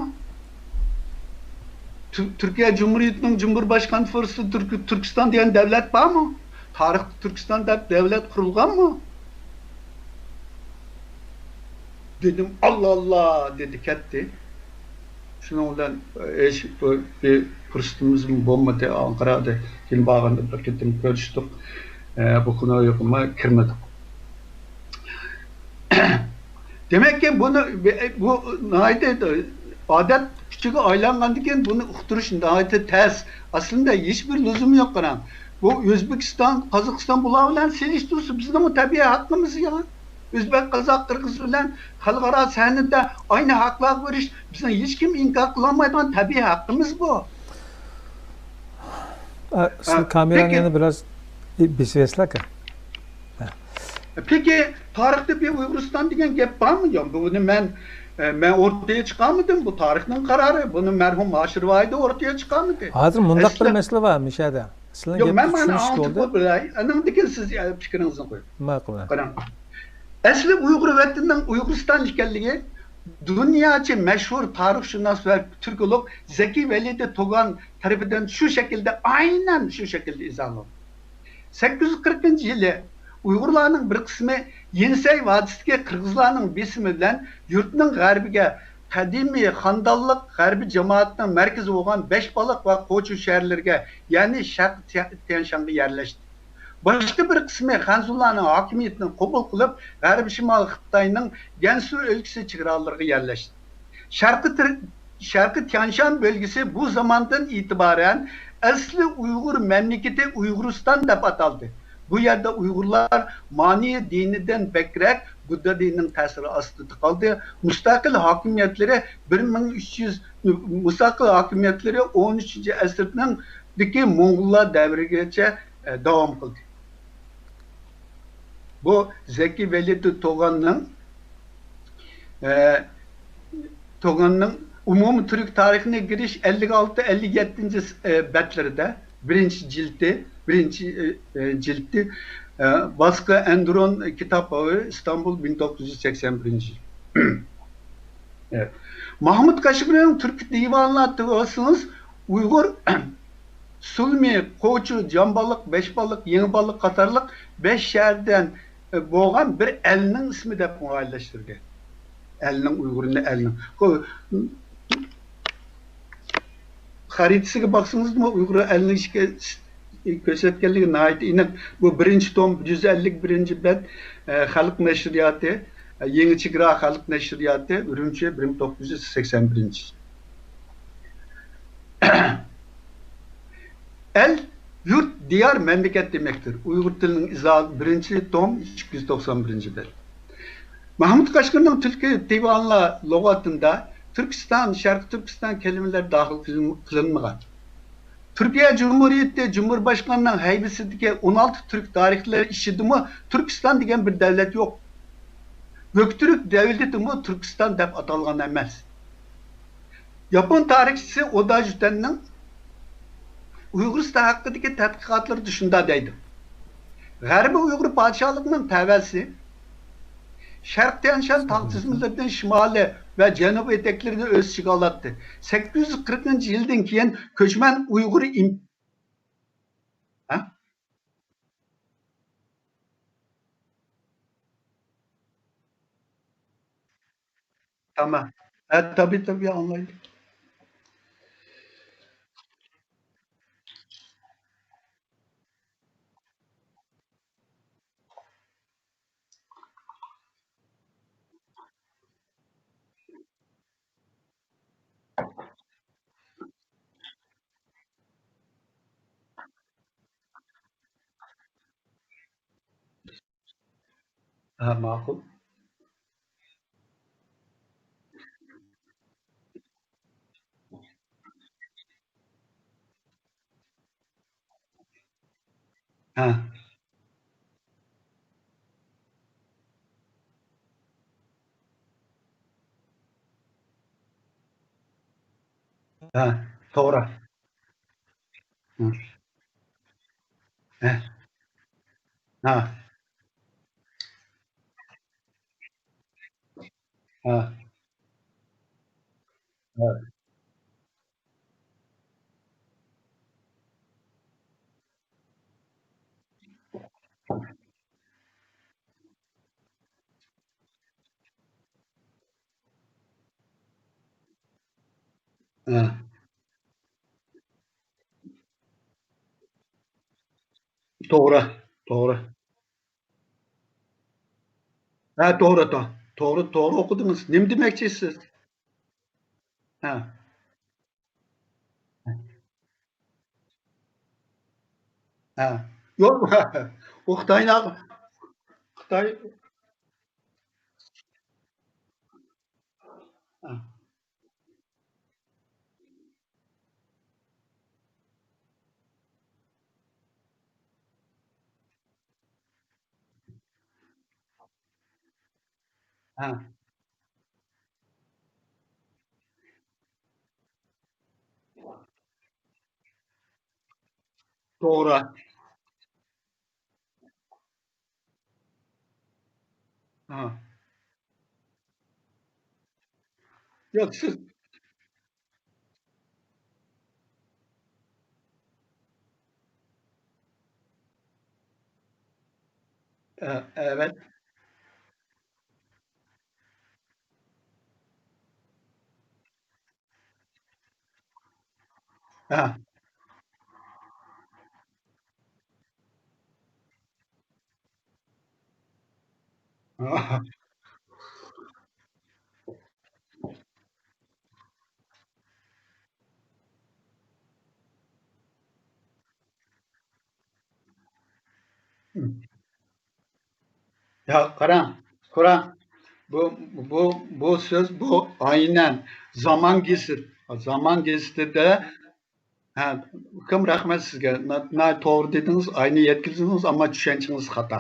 تۈ-، تۈركىيە جۇمھۇرىيىتىنىڭ جۇمھۇر باشقانى پۇرسىتىدا تۈرك-، تۈركىستان دېگەن دەۋلەت بارمۇ؟ تارىختا تۈركىستان دەپ دەۋلەت قۇرۇلغانمۇ؟ دېدىم، ئاللا، ئاللا، دېدى، كەتتى. شۇنىڭ بىلەن، ئە، ھېچ بىر، بىر پۇرسىتىمىزمۇ بولمىدى ئانقارادا. كېيىن بارغاندا بىر قېتىم كۆرۈشتۇق. ئە، بۇ كىنوغىمۇ كىرمىدۇق. دېمەككى، بۇنى، بۇ ناھايىتى ئادەت كۈچىگە ئايلانغاندىن كېيىن بۇنى ئۇقتۇرۇش ناھايىتى تەس. ئەسلىندە ھېچبىر لزۇمى يوق، قاراڭ. بۇ ئۆزبېكىستان، قازاقىستان بۇلار بىلەن سېلىشتۇرسا بىزنىڭمۇ تەبىئىي ھەققىمىز يا. ئۆزبەك، قازاق، قىرغىز بىلەن خەلقئارا سەھنىدە ئاينى ھەقلەرگە ئېرىشىش بىزنىڭ ھېچكىم ئىنكار قىلالمايدىغان تەبىئىي ھەققىمىز بۇ. ئە، سىز ھە، كامېرانى پېكىن. يەنە بىراز بېسىۋەرسىلەكە. ھە. پېكى، تارىختا بىر ئۇيغۇرىستان دېگەن گەپ بارمۇ؟ يا، بۇنى مەن، ئە، مەن ئوتتۇرىغا چىقارمىدىم. بۇ تارىخنىڭ قارارى. بۇنى مەرھۇم ھاشىر ۋاھىدى ئوتتۇرىغا چىقارمىدى. ھازىر مۇنداق بىر ئەسلى مەسىلە بار مۇشۇ يەردە. سىلەرنىڭ ياق، گەپكە مەن مانا چۈشىنىشكە ئاڭلىتىپ بولدى. بولۇپ بېرەي. ئاندىن كېيىن سىز، ئە، پىكرىڭىزنى قويۇڭ. ماقۇل. قاراڭ. ئەسلى ئۇيغۇر ۋەتىنىنىڭ ئۇيغۇرىستان ئىكەنلىكى دۇنياچە مەشھۇر تارىخشۇناس ۋە تۈركولوگ زەكى ۋەلىدى توگان تەرىپىدىن شۇ شەكىلدە، ئاينەن شۇ شەكىلدە ئىزاھلانغان. سەككىز يۈز قىرىقىنچى يىلى ئۇيغۇرلارنىڭ بىر قىسمى يېنىسەي ۋادىسىدىكى قىرغىزلارنىڭ بېسىمى بىلەن يۇرتنىڭ غەربىگە، قەدىمىي خاندانلىق غەربىي جامائەتنىڭ مەركىزى بولغان بەشبالىق ۋە قوچۇ شەھەرلىرىگە، يەنى شەرقىي تيا-، تيەنشانغا يەرلەشتى. باشقا بىر قىسمى خەنزۇلارنىڭ ھاكىمىيىتىنى قوبۇل قىلىپ، غەربىي شىمال خىتاينىڭ گەنسۇ ئۆلكىسى چېگرالىرىغا يەرلەشتى. شەرقىي تىر-، شەرقىي تيانشان بۆلگىسى بۇ زاماندىن ئېتىبارەن ئەسلى ئۇيغۇر مەملىكىتى ئۇيغۇرىستان دەپ ئاتالدى. بۇ يەردە ئۇيغۇرلار مانى دىنىدىن بەكرەك بۇددا دىنىنىڭ تەسىرى ئاستىدا قالدى. مۇستەقىل ھاكىمىيەتلىرى بىر مىڭ ئۈچ يۈز، مۇستەقىل ھاكىمىيەتلىرى ئون ئۈچىنچى ئەسىرنىڭدىكى موڭغۇللار دەۋرىگىچە، ئە، داۋام قىلدى. بۇ زەكى ۋەلىدى توغاننىڭ، ئە، توغاننىڭ ئومۇمىي تۈرك تارىخىنى كىرىش ئەللىك ئالتە، ئەللىك يەتتىنچى، ئە، بەتلىرىدە، بىرىنچى جىلتى، بىرىنچى، ئە، ئە، جىلتى، ئە، باسقى ئەندرون كىتاب ئاۋى، ئىستانبۇل، مىڭ توققۇز يۈز سەكسەن بىرىنچى يىل. ئە، ماھمۇد قەشقىرىنىڭ تۈركىي دىۋانلار تىۋالسىڭىز، ئۇيغۇر سۇلمى، قوچۇ، جامبالىق، بەشبالىق، يېڭىبالىق قاتارلىق بەش شەھەردىن، ئە، بولغان بىر ئەلنىڭ ئىسمى دەپ مۇئەييەنلەشتۈرگەن. ئەلنىڭ، ئۇيغۇرنى ئەلنىڭ. خو-، خەرىتىسىگە باقسىڭىزمۇ، ئۇيغۇر ئەلنىڭ ئىچىگە كۆرسەتكەنلىكى ناھايىتى ئېنىق. بۇ بىرىنچى توم، يۈز ئەللىك بىرىنچى بەت، ئە، خەلق نەشرىياتى، ئە، يېڭى چېگرا خەلق نەشرىياتى، ئۈرۈمچى، بىر مىڭ توققۇز يۈز سەكسەن بىرىنچى يىل. ئەل، يۇرت، دىيار، مەملىكەت دېمەكتۇر. ئۇيغۇر تىلىنىڭ ئىزاھاتى، بىرىنچى توم، ئىككى يۈز توقسان بىرىنچى بەت. مەھمۇد قەشقىرىنىڭ تۈركىي دىۋانلار لۇغىتىدە تۈركىستان، شەرقىي تۈركىستان كەلىمىلىرى داخىل قىلىن-، قىلىنمىغان. تۈركىيە جۇمھۇرىيىتى جۇمھۇرباشقانىنىڭ ھەيۋىسىدىكى ئون ئالتە تۈرك تارىخلىرى ئىچىدىمۇ تۈركىستان دېگەن بىر دەۋلەت يوق. گۆكتۈرك دەۋلىتىمۇ تۈركىستان دەپ ئاتالغان ئەمەس. ياپون تارىخچىسى ئودا جۈتەننىڭ ئۇيغۇرىستان ھەققىدىكى تەتقىقاتلىرىدا شۇنداق دەيدۇ: غەربىي ئۇيغۇر پادىشاھلىقىنىڭ تەۋەسى شەرقىي تيەنشان تاغ تىزمىلىرىدىن شىمالىي ۋە جەنۇبىي ئېتەكلىرىنى ئۆز ئىچىگە ئالاتتى. سەككىز يۈز قىرىقىنچى يىلدىن كېيىن كۆچمەن ئۇيغۇر ئىم-، ھە؟ تامام. ھە، تابىئىي، تابىئىي، ئاڭلايدۇ. ھە، ماقۇل. ھە. ھە، توغرا. ھە. ھە. ھە. ھە. ھە. ھە. توغرا، توغرا. ھە، توغرا، تو-، توغرا، توغرا ئوقۇدىڭىز. نېمە دېمەكچى سىز؟ ھە. ھە. يوق، ئۇ خىتاينىڭ، خىتاي، ھە. ھە. توغرا. ھە. ياق، سىز، ئە-، ئەۋەت. ھە. يا قاراڭ، قاراڭ. بۇ، بۇ، بۇ سۆز، بۇ ئاينەن زامان گېزىت. زامان گېزىتىدە، ھە، ئۇكام، رەھمەت سىزگە. نا-، ناھايىتى توغرا دېدىڭىز، ئاينى يەتكۈزدىڭىز، ئەمما چۈشەنچىڭىز خاتا.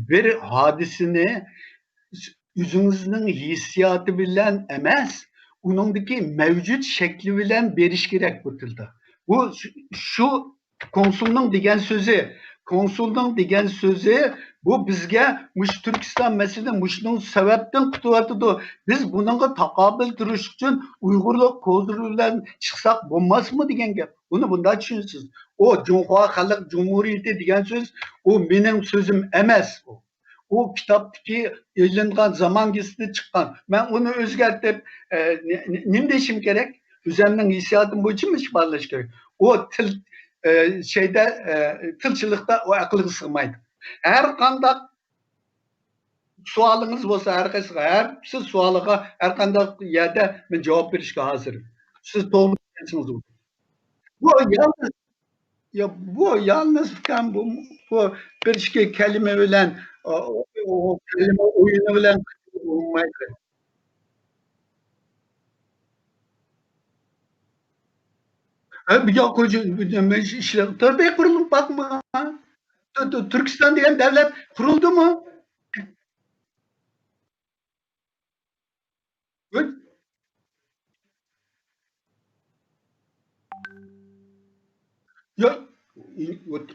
بىر ھادىسىنى ئۆزىڭىزنىڭ ھېسسىياتى بىلەن ئەمەس، ئۇنىڭدىكى مەۋجۇت شەكلى بىلەن بېرىش كېرەك بۇ تىلدا. بۇ شۇ، شۇ كونسۇلنىڭ دېگەن سۆزى، كونسۇلنىڭ دېگەن سۆزى، بۇ بىزگە مۇشۇ تۈركىستان مەسىلىسى مۇشۇنىڭ سەۋەبتىن قۇتۇۋاتىدۇ. بىز بۇنىڭغا تاقابىل تۇرۇش ئۈچۈن ئۇيغۇرلۇق كوزىرى بىلەن چىقساق بولماسمۇ دېگەن گەپ. بۇنى بۇنداق چۈشىنىسىز. ئۇ جۇڭخۇا خەلق جۇمھۇرىيىتى دېگەن سۆز، ئۇ مېنىڭ سۆزۈم ئەمەس. ئۇ، ئۇ كىتابتىكى ئېلىنغان، زامان گېزىتىدە چىققان. مەن ئۇنى ئۆزگەرتىپ، ئە، نې-، نې-، نېمە دېيىشىم كېرەك؟ ئۆزۈمنىڭ ھېسسىياتىم بويىچە ئىپادىلەش كېرەك. ئۇ تىل، ئە، شەيدە، ئە، تىلچىلىقتا ئۇ ئەقىلگە سىغمايدۇ. ھەر قانداق سوئالىڭىز بولسا، ھەر قايسىغا، ھەر، سىز سوئالىغا ھەر قانداق يەردە مەن جاۋاب بېرىشكە ھازىر. سىز توغرا دېگەنسىڭىز. بۇ يالنىز، يا، بۇ يالنىز ئۇكام، بۇ، بۇ بىر ئىككى كەلىمە بىلەن، ئۇ، ئۇ، كەلىمە ئويۇنى بىلەن بولمايدۇ. ھە، بۇ ياق، تەبىئىي قۇرۇلۇپ باقما. تۈ-، تۈ-، تۈركىستان دېگەن دەۋلەت قۇرۇلدىمۇ؟ يا،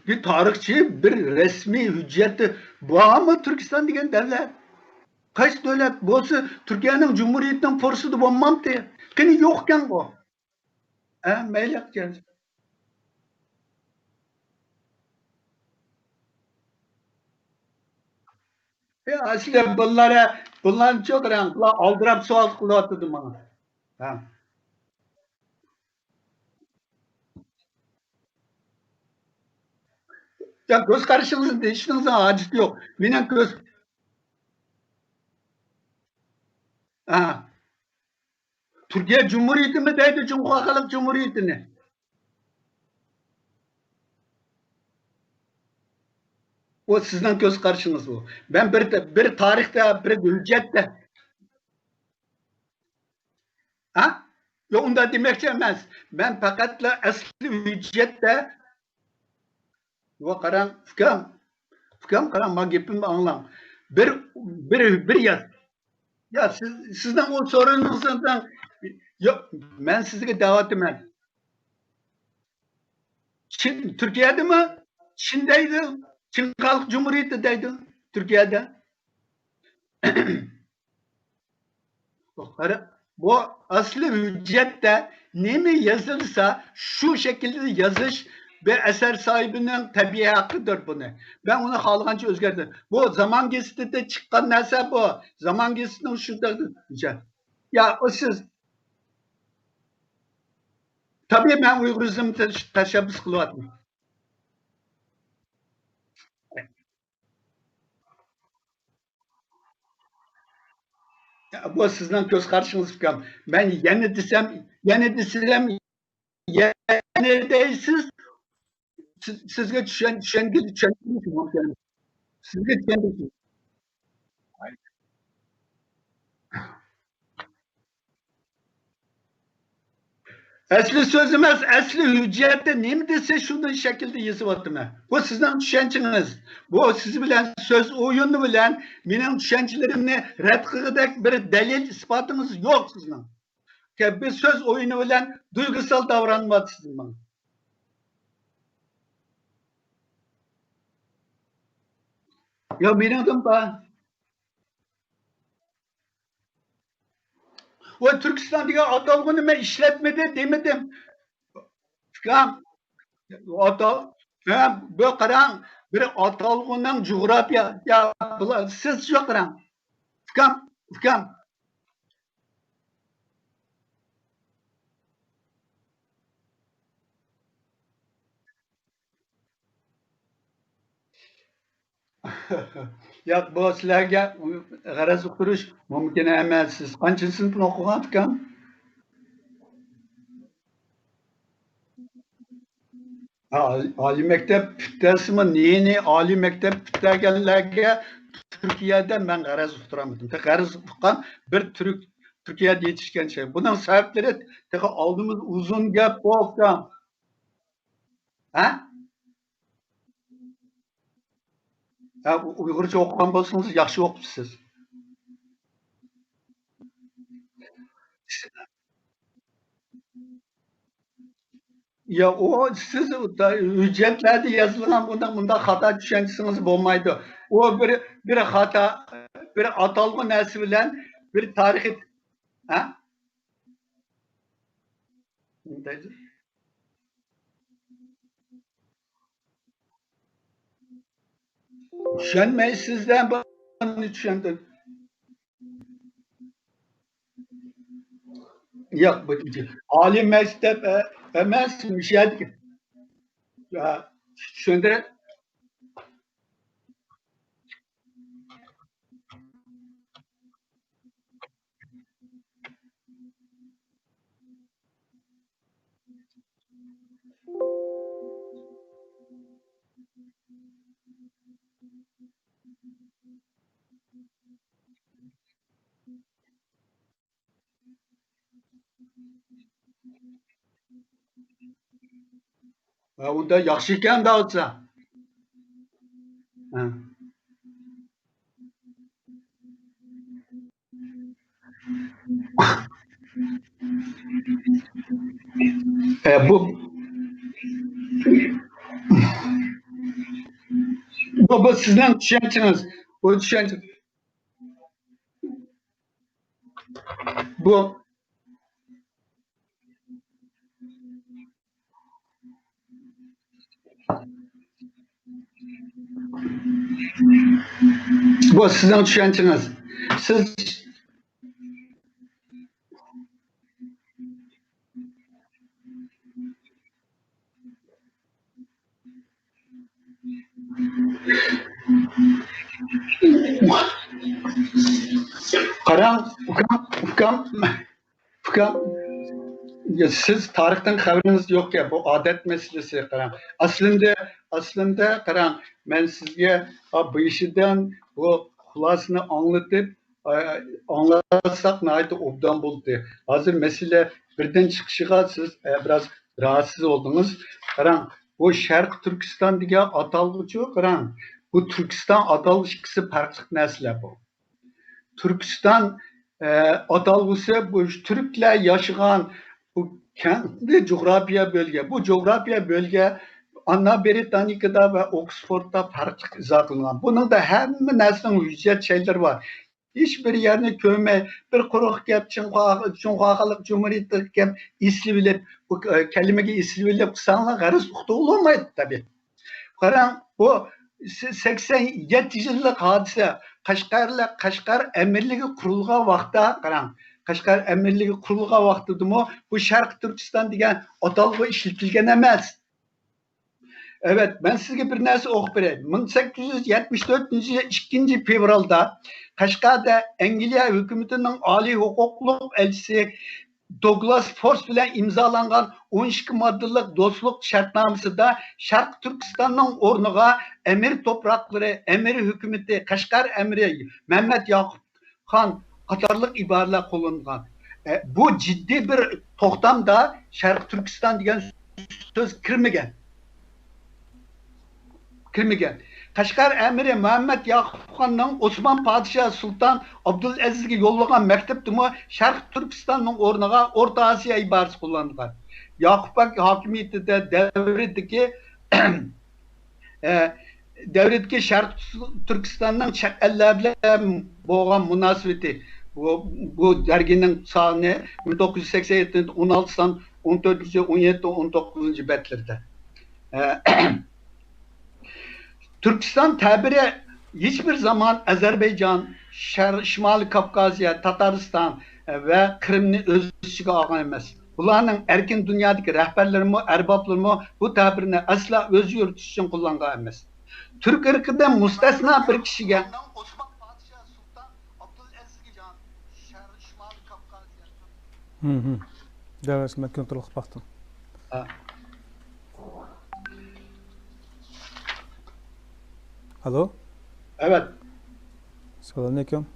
بىر تارىخچى، بىر رەسمىي ھۆججەتى بارمۇ تۈركىستان دېگەن دەۋلەت؟ قايسى دۆلەت بولسا تۈركىيەنىڭ جۇمھۇرىيىتىنىڭ پۇرسىتى بولمامتى؟ قېنى يوقكەنغۇ؟ ھە، مەيلى قىلىڭ. ئەي، ئەسلى بۇلار، بۇلارنى چىقىرىڭ، بۇلار ئالدىراپ سوئال قىلىۋاتىدۇ ماڭا. ھە. يا، كۆز قارىشىڭىزنى دېيىشىڭىزنىڭ ھاجىتى يوق. مېنىڭ كۆز، ھە. تۈركىيە جۇمھۇرىيىتىمۇ دەيدۇ، جۇڭخۇا خەلق جۇمھۇرىيىتىنى. ئۇ سىزنىڭ كۆز قارىشىڭىز ئۇ. مەن بىر، بىر تارىختا، بىر ھۆججەتتە، ھە؟ ياق، ئۇنداق دېمەكچى ئەمەس. مەن پەقەتلا ئەسلى ھۆججەتتە، ۋە قاراڭ، ئۇكام، ئۇكام، قاراڭ، ماڭا گېپىمنى ئاڭلاڭ. بىر، بىر، بىر ياز. يا، سىز، سىزنىڭ ئۇ سورۇنىڭىزنىڭ، ياق، مەن سىزگە دەۋاتىمەن. چىن، تۈركىيەدىمۇ؟ چىن دەيدۇ. چىن خەلق جۇمھۇرىيىتى دەيدۇ تۈركىيەدە. قارا، بۇ ئەسلى ھۆججەتتە نېمە يېزىلسا، شۇ شەكىلدە يېزىش بىر ئەسەر ساھىبىنىڭ تەبىئىي ھەققىدۇر بۇنى. مەن ئۇنى خالىغانچە ئۆزگەرتىمەن. بۇ زامان گېزىتىدە چىققان نەرسە بۇ. زامان گېزىتىنىڭ شۇنداق، يا، ئۇ سىز، تەبىئىي، مەن ئۇيغۇرىزم تەش-، تەشەببۇس قىلىۋاتىمەن. بۇ سىزنىڭ كۆز قارىشىڭىز، ئۇكام. مەن يەنە دېسەم، يەنە دېسەم، يەنە دەيسىز، سىز، سىزگە چۈشەن-، چۈشەنگۈ-، چۈشەندۈرۈش مۇمكىن. سىزگە چۈشەندۈرۈش. ئەسلى سۆز ئەمەس، ئەسلى ھۆججەتتە نېمە دېسە، شۇنداق شەكىلدە يېزىۋاتىمەن. بۇ سىزنىڭ چۈشەنچىڭىز. بۇ سىز بىلەن سۆز ئويۇنى بىلەن مېنىڭ چۈشەنچىلىرىمنى رەت قىلغۇدەك بىر دەلىل، ئىسپاتىڭىز يوق سىزنىڭ. بىر سۆز ئويۇنى بىلەن دۇيغۇسال داۋرانمايسىز ماڭا. يا، مېنىڭدىن بار. ۋە تۈركىستان دېگەن ئاتالغۇنى مەن ئىشلەتمىدىم، دېمىدىم. ئۇكام، ئاتا-، ھە، بۇ قاراڭ، بىر ئاتالغۇنىڭ جۇغراپىيە، يا، بۇلار، سىز شۇ قاراڭ. ئۇكام، ئۇكام. ياق، بۇ سىلەرگە غەرەز ئۇقتۇرۇش مۇمكىن ئەمەس. سىز قانچىنچى سىنىپنى ئوقۇغان ئۇكام؟ ئا-، ئالىي مەكتەپ پۈتتۈرسىمۇ، نېنى ئالىي مەكتەپ پۈتتۈرگەنلەرگە تۈركىيەدە مەن غەرەز ئۇقتۇرالمىدىم. تېخى غەرەز ئۇققان بىر تۈرك، تۈركىيەدە يېتىشكەن شەخس. بۇنىڭ سەۋەبلىرى تېخى ئالدىمىزدا ئۇزۇن گەپ، ئۇكام. ھە؟ ھە، ئۇ-، ئۇيغۇرچە ئوقۇغان بولسىڭىز ياخشى ئوقۇپسىز. يا، ئۇ سىز ھۆججەتلەردە يېزىلغان بۇنداق، بۇنداق خاتا چۈشەنچىسىڭىز بولمايدۇ. ئۇ بىر، بىر خاتا، بىر ئاتالغۇ نەرسە بىلەن بىر تارىخىي، ھە؟ چۈشەنمەيسىز-دە، بۇنى چۈشەندۈر. ياق، بۇ ئالىي مەكتەپ ئە-، ئەمەس، مۇشۇ يەردىكى. يا، چۈشەندۈرە. ھە، ئۇندا ياخشى ئىكەن، داۋۇتسا. ھە. ئە، بۇ، بۇ، بۇ سىزنىڭ چۈشەنچىڭىز. بۇ چۈشەنچە. بۇ، بۇ سىزنىڭ چۈشەنچىڭىز. سىز قاراڭ، ئۇكام، ئۇكام، ئۇكام. يا، سىز تارىختىن خەۋىرىڭىز يوقكەن، بۇ ئادەت مەسىلىسى. قاراڭ، ئەسلىندە، ئەسلىندە قاراڭ، مەن سىزگە، ئا، بېشىدىن بۇ خۇلاسىنى ئاڭلىتىپ، ئا، ئاڭلاتساق ناھايىتى ئوبدان بولدى. ھازىر مەسىلە بىردىن چىقىشىغا سىز، ئە، بىراز راھەتسىز بولدىڭىز. قاراڭ، بۇ شەرقىي تۈركىستان دېگەن ئاتالغۇچۇ، قاراڭ، بۇ تۈركىستان ئاتالغۇچى، ئىككىسى پەرقلىق نەرسىلەر بۇ. تۈركىستان، ئە، ئاتالغۇسى بۇ تۈركلەر ياشىغان بۇ كەڭ جۇغراپىيە بۆلگە. بۇ جۇغراپىيە بۆلگە ئانا برىتانىكىدا ۋە ئوكسفوردتا پەرقلىق ئىزاھلانغان. بۇنىڭدا ھەممە نەرسىنىڭ ھۆججەت شەيلىرى بار. ھېچ بىر يەرنى كۆرمەي، بىر قۇرۇق گەپ، چىڭخۇا-، جۇڭخۇا خەلق جۇمھۇرىيىتىگە ئېسىلىۋېلىپ، بۇ، ئە، كەلىمىگە ئېسىلىۋېلىپ قىلساڭلار، غەرىز ئۇقتۇرغىلى بولمايدۇ، تەبىئىي. قاراڭ، بۇ سە-، سەكسەن يەتتە يىللىق ھادىسە. قەشقەرلەر، قەشقەر ئەمىرلىكى قۇرۇلغان ۋاقىتتا، قاراڭ، قەشقەر ئەمىرلىكى قۇرۇلغان ۋاقتىدىمۇ بۇ شەرقىي تۈركىستان دېگەن ئاتالغۇ ئىشلىتىلگەن ئەمەس. ئەۋەت، مەن سىزگە بىر نەرسە ئوقۇپ بېرەي. مىڭ سەككىز يۈز يەتمىش تۆتىنچى يىل ئىككىنچى فېۋرالدا قەشقەردە ئەنگلىيە ھۆكۈمىتىنىڭ ئالىي ھوقۇقلۇق ئەلچىسى دوگلاس فورس بىلەن ئىمزالانغان ئون ئىككى ماددىلىق دوستلۇق شەرتنامىسىدا شەرقىي تۈركىستاننىڭ ئورنىغا ئەمىر توپراقلىرى، ئەمىر ھۆكۈمىتى، قەشقەر ئەمىرى مەمەت ياقۇپ خان قاتارلىق ئىبارىلەر قوللانغان. ئە، بۇ جىددىي بىر توختامدا شەرقىي تۈركىستان دېگەن سۆز كىرمىگەن. كىرمىگەن. قەشقەر ئەمىرى مۇھەممەد ياقۇپ خاننىڭ ئوسمان پادىشاھ سۇلتان ئابدۇلئەزىزگە يوللىغان مەكتۇپتىمۇ شەرقىي تۈركىستاننىڭ ئورنىغا ئورتا ئاسىيا ئىبارىسى قوللانغان. ياقۇپ بەگ ھاكىمىيىتىدە دەۋرىدىكى ئە، دەۋرىدىكى شەرقىي تۈركىستاننىڭ چەت ئەللەر بىلەن بولغان مۇناسىۋىتى، بۇ، بۇ دەرگىنىڭ سانى مىڭ توققۇز يۈز سەكسەن يەتتىنچى ئون ئالتىنچى سان، ئون تۆتىنچى، ئون يەتتە، ئون توققۇزىنچى بەتلىرىدە. ئە، تۈركىستان تەبىرى ھېچ بىر زامان ئەزەربەيجان، شەر-، شىمالىي كاۋكازىيە، تاتارىستان، ئە، ۋە قىرىمنى ئۆز ئىچىگە ئالغان ئەمەس. بۇلارنىڭ ئەركىن دۇنيادىكى رەھبەرلىرىمۇ، ئەربابلىرىمۇ بۇ تەبىرنى ئەسلا ئۆزى يورۇتۇش ئۈچۈن قوللانغان ئەمەس. تۈرك ئىرقىدىن مۇستەسنا بىر كىشىگە. ھىم، ھىم. دەۋەرسە، مەن كونترول قىلىپ باقتىم. ھا. ئالو. ئەۋەت. سالامئەلەيكۇم.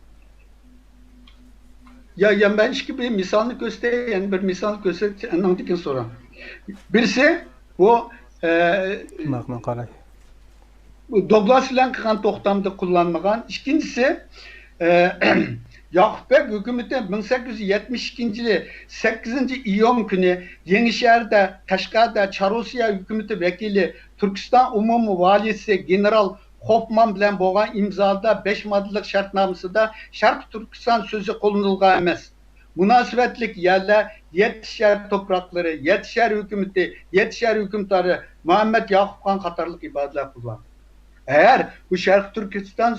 يا، يا، مەن ئىككى بىر مىسالنى كۆرسىتەي، يەنە بىر مىسالنى كۆرسەتسە، ئاندىن كېيىن سورا. بىرسى، بۇ، ئە، ماق-، ماقۇل، قاراي. بۇ دوگلاس بىلەن قىلغان توختامدا قوللانمىغان. ئىككىنچىسى، ئە، ياقۇپ بەگ ھۆكۈمىتى مىڭ سەككىز يۈز يەتمىش ئىككىنچى يىلى سەككىزىنچى ئىيۇن كۈنى يېڭىشەھەردە، قەشقەردە چاررۇسىيە ھۆكۈمىتى ۋەكىلى، تۈركىستان ئومۇمىي ۋالىيسى گېنېرال خوفمان بىلەن بولغان ئىمزادا بەش ماددىلىق شەرتنامىسىدا شەرقىي تۈركىستان سۆزى قوللىنىلغان ئەمەس. مۇناسىۋەتلىك يەرلەر يەتتە شەھەر توپراقلىرى، يەتتە شەھەر ھۆكۈمىتى، يەتتە شەھەر ھۆكۈمدارى، مۇھەممەد ياقۇپ خان قاتارلىق ئىبارىلەر قوللانغان. ئەگەر بۇ شەرقىي تۈركىستان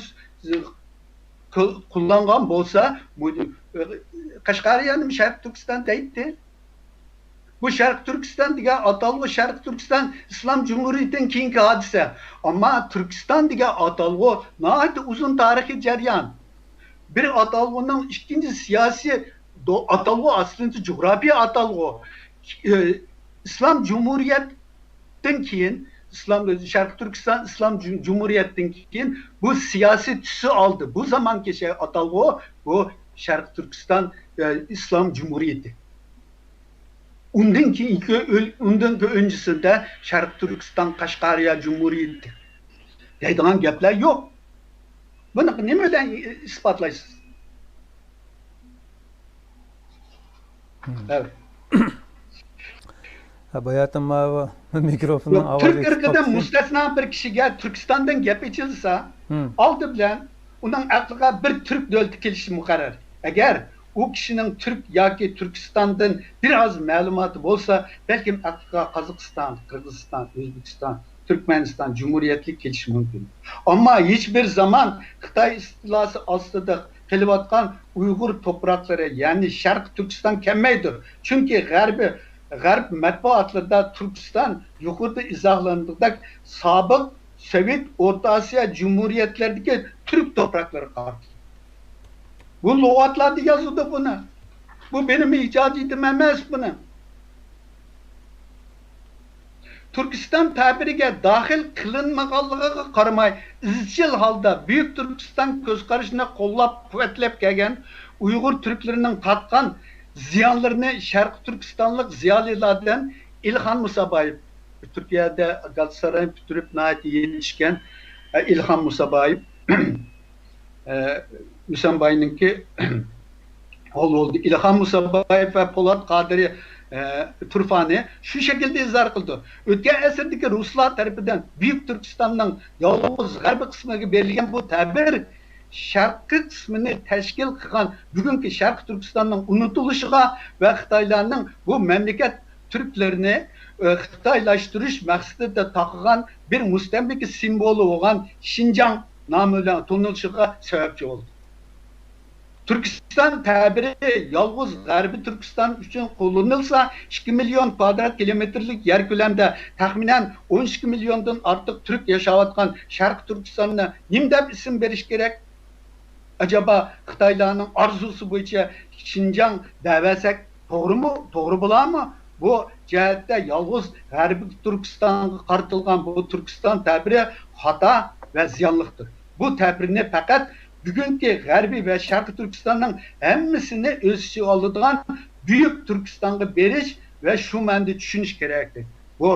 قول-، قوللانغان بولسا، بۇ، قەشقەرىيەنىمۇ شەرقىي تۈركىستان دەيتتى. بۇ شەرقىي تۈركىستان دېگەن ئاتالغۇ شەرقىي تۈركىستان ئىسلام جۇمھۇرىيىتىدىن كېيىنكى ھادىسە. ئەمما تۈركىستان دېگەن ئاتالغۇ ناھايىتى ئۇزۇن تارىخىي جەريان. بىر ئاتالغۇنىڭ ئىككىنچى سىياسىي دو-، ئاتالغۇ ئاساسىي جۇغراپىيە ئاتالغۇ. ئى، ئىسلام جۇمھۇرىيەتتىن كېيىن، ئىسلام، شەرقىي تۈركىستان ئىسلام جۇ-، جۇمھۇرىيەتتىن كېيىن بۇ سىياسىي تۈسى ئالدى. بۇ زامانكى شەي-، ئاتالغۇ بۇ شەرقىي تۈركىستان، ئى، ئىسلام جۇمھۇرىيىتى. ئۇندىن كېيىنكى ئۆل-، ئۇندىن ئۆنجىسىدە شەرقىي تۈركىستان قەشقەرىيە جۇمھۇرىيىتى دەيدىغان گەپلەر يوق. بۇنى نېمە بىلەن ئىسپاتلايسىز؟ ھە، باياتىن ماۋۇ مىكروفوننىڭ يوق، ئاۋازى تۈرك ئىرقىدىن مۇستەسنا بىر كىشىگە تۈركىستاندىن گەپ ئېچىلسا، ئالدى بىلەن ئۇنىڭ ئەقلىگە بىر تۈرك دۆلىتى كېلىشى مۇقەررەر. ئەگەر ئۇ كىشىنىڭ تۈرك ياكى تۈركىستاندىن بىر ئاز مەلۇماتى بولسا، بەلكىم ئەقلىگە قازاقىستان، قىرغىزىستان، ئۆزبېكىستان، تۈركمەنىستان جۇمھۇرىيەتلىك كېلىشى مۇمكىن. ئەمما ھېچ بىر زامان خىتاي ئىستىلاسى ئاستىدا قېلىۋاتقان ئۇيغۇر توپراقلىرى، يەنى شەرقىي تۈركىستان كەلمەيدۇ. چۈنكى غەربىي، غەرب مەتبۇئاتلىرىدا تۈركىستان يۇقىرىدا ئىزاھلانغىنىدەك سابىق سوۋېت ئورتا ئاسىيا جۇمھۇرىيەتلىرىدىكى تۈرك توپراقلىرىغا قارىتىلغان. بۇ لۇغەتلەردە يازىدۇ بۇنى. بۇ مېنىڭ ئىجادىيىتىم ئەمەس بۇنى. تۈركىستان تەبىرىگە داخىل قىلىنمىغانلىقىغا قارىماي، ئىزچىل ھالدا بۈيۈك تۈركىستان كۆز قارىشىنى قوللاپ قۇۋۋەتلەپ كەلگەن ئۇيغۇر تۈركلىرىنىڭ تارتقان زىيانلىرىنى شەرقىي تۈركىستانلىق زىيالىيلاردىن ئىلھام مۇسابايېۋ، تۈركىيەدە گالاتاساراينى پۈتتۈرۈپ ناھايىتى يېتىشكەن، ئە، ئىلھام مۇسابايېۋ، ئە، مۇسابايېۋنىڭكى ھال بولدى. ئىلھام مۇسابايېۋ ۋە پولات قادىرى، ئە، تۇرفانى شۇ شەكىلدە ئىزھار قىلىدۇ. ئۆتكەن ئەسىردىكى رۇسلار تەرىپىدىن بۈيۈك تۈركىستاننىڭ يالغۇز غەربىي قىسمىغا بېرىلگەن بۇ تەبىر شەرقىي قىسمىنى تەشكىل قىلغان بۈگۈنكى شەرقىي تۈركىستاننىڭ ئۇنتۇلۇشىغا ۋە خىتايلارنىڭ بۇ مەملىكەت تۈركلىرىنى، ئە، خىتايلاشتۇرۇش مەقسىتىدە تاقىغان بىر مۇستەملىكە سىمۋولى بولغان شىنجاڭ نامى بىلەن تونۇلۇشىغا سەۋەبچى بولدى. تۈركىستان تەبىرى يالغۇز غەربىي تۈركىستان ئۈچۈن قوللىنىلسا، ئىككى مىليون كۋادرات كىلومېتىرلىك يەر كۆلەمدە تەخمىنەن ئون ئىككى مىليوندىن ئارتۇق تۈرك ياشاۋاتقان شەرقىي تۈركىستاننى نېمە دەپ ئىسىم بېرىش كېرەك؟ ئەجەبا خىتايلارنىڭ ئارزۇسى بويىچە شىنجاڭ دەۋەرسەك توغرىمۇ؟ توغرا بولارمۇ؟ بۇ جەھەتتە يالغۇز غەربىي تۈركىستانغا قارىتىلغان بۇ تۈركىستان تەبىرى خاتا ۋە زىيانلىقتۇر. بۇ تەبىرنى پەقەت بۈگۈنكى غەربىي ۋە شەرقىي تۈركىستاننىڭ ھەممىسىنى ئۆز ئىچىگە ئالىدىغان بۈيۈك تۈركىستانغا بېرىش ۋە شۇ مەنىدە چۈشىنىش كېرەكتى. بۇ،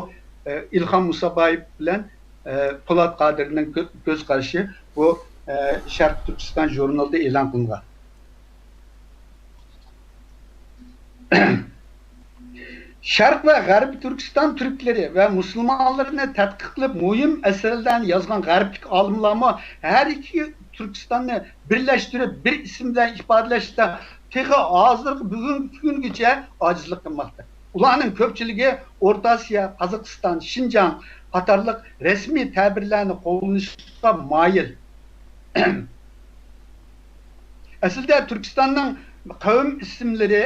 ئە، ئىلھام مۇسابايېۋ بىلەن، ئە، پولات قادىرنىڭ كۆ-، كۆز قارىشى بۇ، ئە، شەرقىي تۈركىستان ژۇرنىلىدا ئېلان قىلىنغان. شەرق ۋە غەربىي تۈركىستان تۈركلىرى ۋە مۇسۇلمانلىرىنى تەتقىق قىلىپ، مۇھىم ئەسەرلەرنى يازغان غەربلىك ئالىملارمۇ ھەر ئىككى تۈركىستاننى بىرلەشتۈرۈپ، بىر ئىسىم بىلەن ئىپادىلەشتە تېخى ھازىرقى بۈگۈنكى كۈنگىچە ئاجىزلىق قىلماقتا. ئۇلارنىڭ كۆپچىلىكى ئورتا ئاسىيا، قازاقىستان، شىنجاڭ قاتارلىق رەسمىي تەبىرلەرنى قوللىنىشقا مايىل. ئەسلىدە تۈركىستاننىڭ قەۋم ئىسىملىرى،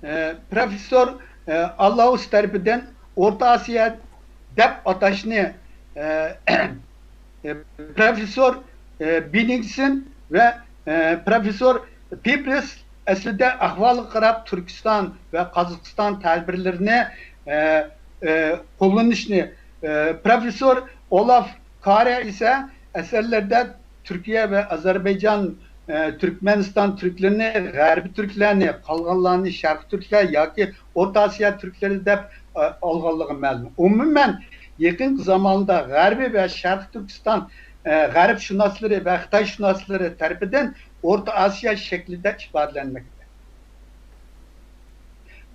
ئە، پروفېسسور، ئە، ئالاۋۇس تەرىپىدىن ئورتا ئاسىيا دەپ ئاتاشنى، ئە، ئە، پروفېسسور، ئە، بېننىگسېن ۋە، ئە، پروفېسسور پېپرس ئەسلىدە ئەھۋالغا قاراپ تۈركىستان ۋە قازاقىستان تەبىرلىرىنى، ئە، ئە، قوللىنىشنى، ئە، پروفېسسور ئولاف كارە ئىسە ئەسەرلىرىدە تۈركىيە ۋە ئازەربەيجان، ئە، تۈركمەنىستان تۈركلىرىنى غەربىي تۈركلەرنى، قالغانلارنى شەرقىي تۈركلەر ياكى ئورتا ئاسىيا تۈركلىرى دەپ، ئە، ئالغانلىقى مەلۇم. ئومۇمەن، يېقىنقى زاماندا غەربىي ۋە شەرقىي تۈركىستان، ئە، غەربشۇناسلىرى ۋە خىتايشۇناسلىرى تەرىپىدىن ئورتا ئاسىيا شەكلىدە ئىپادىلەنمەكتە.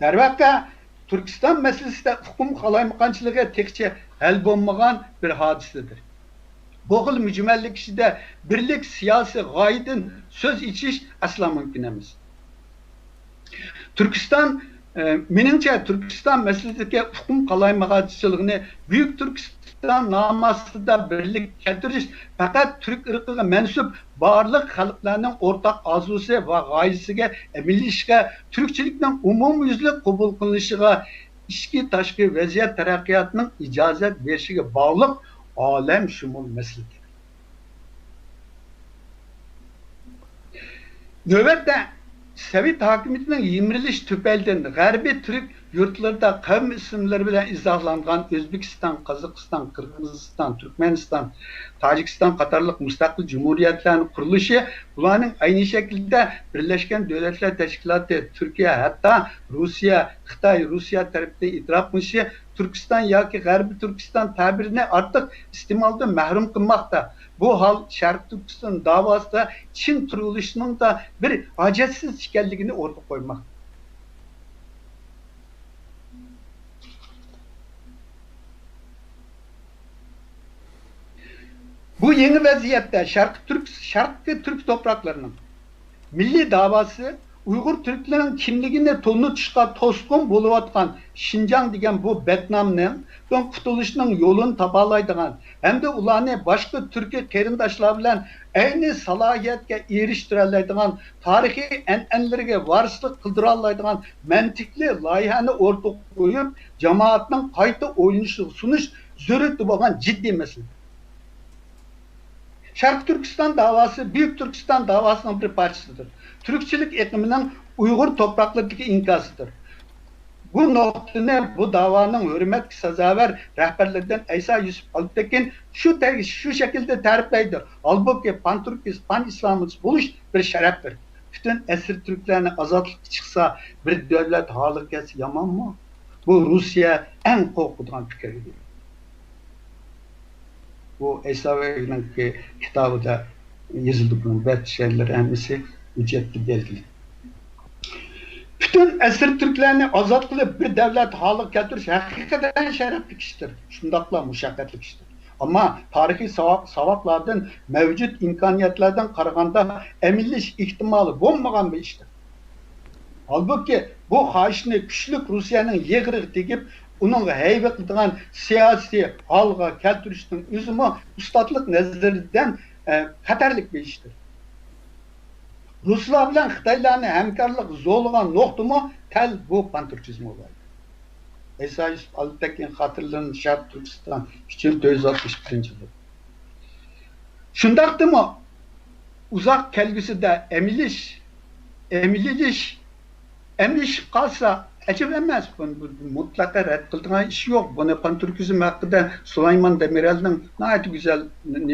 دەرۋەقە، تۈركىستان مەسىلىسىدە ئۇقۇم قالايمىقانچىلىقى تېخىچە ھەل بولمىغان بىر ھادىسىدۇر. بۇ خىل مۈجمەللىك ئىچىدە بىرلىك سىياسىي غايىدىن سۆز ئېچىش ئەسلا مۇمكىن ئەمەس. تۈركىستان، ئە، مېنىڭچە، تۈركىستان مەسىلىسىدىكى ئۇقۇم قالايمىقانچىلىقىنى بۈيۈك تۈركىستان نامى ئاستىدا بىرلىككە كەلتۈرۈش پەقەت تۈرك ئىرقىغا مەنسۇپ بارلىق خەلقلەرنىڭ ئورتاق ئارزۇسى ۋە غايىسىگە ئەمەلىيلىشىشىگە، تۈركچىلىكنىڭ ئومۇميۈزلۈك قوبۇل قىلىنىشىغا، ئىچكى، تاشقى ۋەزىيەت تەرەققىياتىنىڭ ئىجازەت بېرىشىگە باغلىق ئالەمشۇمۇل مەسىلىدۇر. نۆۋەتتە، سوۋېت ھاكىمىيىتىنىڭ يىمىرىلىشى تۈپەيلىدىن غەربىي تۈرك يۇرتلىرىدا قەۋم ئىسىملىرى بىلەن ئىزاھلانغان ئۆزبېكىستان، قازاقىستان، قىرغىزىستان، تۈركمەنىستان، تاجىكىستان قاتارلىق مۇستەقىل جۇمھۇرىيەتلەرنىڭ قۇرۇلۇشى، بۇلارنىڭ ئەينى شەكىلدە بىرلەشكەن دۆلەتلەر تەشكىلاتى، تۈركىيە، ھەتتا رۇسىيە، خىتاي، رۇسىيە تەرىپىدىن ئېتىراپ قىلىنىشى تۈركىستان ياكى غەربىي تۈركىستان تەبىرىنى ئارتۇق ئىستېمالدىن مەھرۇم قىلماقتا. بۇ ھال شەرقىي تۈركىستان داۋاسىدا چىڭ تۇرۇلۇشنىڭدا بىر ھاجەتسىز ئىكەنلىكىنى ئوتتۇرىغا قويماقتا. بۇ يېڭى ۋەزىيەتتە شەرقىي تۈرك، شەرقىي تۈرك توپراقلىرىنىڭ مىللىي داۋاسى، ئۇيغۇر تۈركلىرىنىڭ كىملىكىنى تونۇتۇشقا توسقۇن بولۇۋاتقان شىنجاڭ دېگەن بۇ بەتنامنىڭ قۇتۇلۇشنىڭ يولىنى تاپالايدىغان ھەمدە ئۇلارنى باشقا تۈركىي قېرىنداشلار بىلەن ئەينى سالاھىيەتكە ئېرىشتۈرەلەيدىغان تارىخىي ئەنئەنىلىرىگە ۋارىسلىق قىلدۇرالايدىغان مەنتىقلىق لايىھەنى ئوتتۇرىغا قويۇپ، جامائەتنىڭ قايتا ئويلىنىشىغا سۇنۇش زۆرۈرىيىتى بولغان جىددىي مەسىلە. شەرقىي تۈركىستان داۋاسى بۈيۈك تۈركىستان داۋاسىنىڭ بىر پارچىسىدۇر. تۈركچىلىك ئېقىمىنىڭ ئۇيغۇر توپراقلىرىدىكى ئىنكاسىدۇر. بۇ نۇقتىنى، بۇ داۋانىڭ ھۆرمەتكە سازاۋەر رەھبەرلىرىدىن ئەيسا يۈسۈپ ئالپتېكىن شۇ تەگىش، شۇ شەكىلدە تەرىپلەيدۇ. ھالبۇكى، پانتۈركىست، پانئىسلامىست بولۇش بىر شەرەپتۇر. پۈتۈن ئەسىر تۈركلەرنى ئازادلىققا چىقسا، بىر دۆلەت ھالىغا كەلسە يامانمۇ؟ بۇ روسىيە ئەڭ قورقىدىغان پىكىر ئىدى. بۇ ئەيسا بەگنىڭكى كىتابىدا يېزىلدى، بۇنىڭ بەت شەيلىرى ھەممىسى ھۆججەتتە بەلگىلىك. پۈتۈن ئەسىر تۈركلەرنى ئازاد قىلىپ، بىر دۆلەت ھالىغا كەلتۈرۈش ھەقىقەتەن شەرەپلىك ئىشتۇر، شۇنداقلا مۇشەققەتلىك ئىشتۇر. ئەمما تارىخىي ساۋاق-، ساۋاقلاردىن، مەۋجۇت ئىمكانىيەتلەردىن قارىغاندا، ئەمەلىيلىشىش ئېھتىمالى بولمىغان بىر ئىشتۇر. ھالبۇكى، بۇ خاھىشنى كۈچلۈك روسىيەنىڭ يىغرىغا تېگىپ، ئۇنىڭغا ھەيۋە قىلىدىغان سىياسىي ھالغا كەلتۈرۈشنىڭ ئۆزىمۇ ئۇستازلىق نەزىرىدىن، ئە، خەتەرلىك بىر ئىشتۇر. رۇسلار بىلەن خىتايلارنى ھەمكارلىق زورلىغان نۇقتىمۇ تەل بۇ پانتۈركىزم بولدى. ئەيسا يۈسۈپ ئالپتېكىن خاتىرىلىرىنى، شەرقىي تۈركىستان، ئۈچ مىڭ تۆت يۈز ئاتمىش بىرىنچى يىل. شۇنداقتىمۇ ئۇزاق كەلگۈسىدە ئەمىلىش، ئەمىلىش، ئەمىلىشىپ قالسا ئەجەب ئەمەس. بۇ، بۇ، بۇ مۇتلەقە رەت قىلىدىغان ئىش يوق. بۇنى پانتۈركىزم ھەققىدە سۇلايمان دېمىرەلنىڭ ناھايىتى گۈزەل نېمە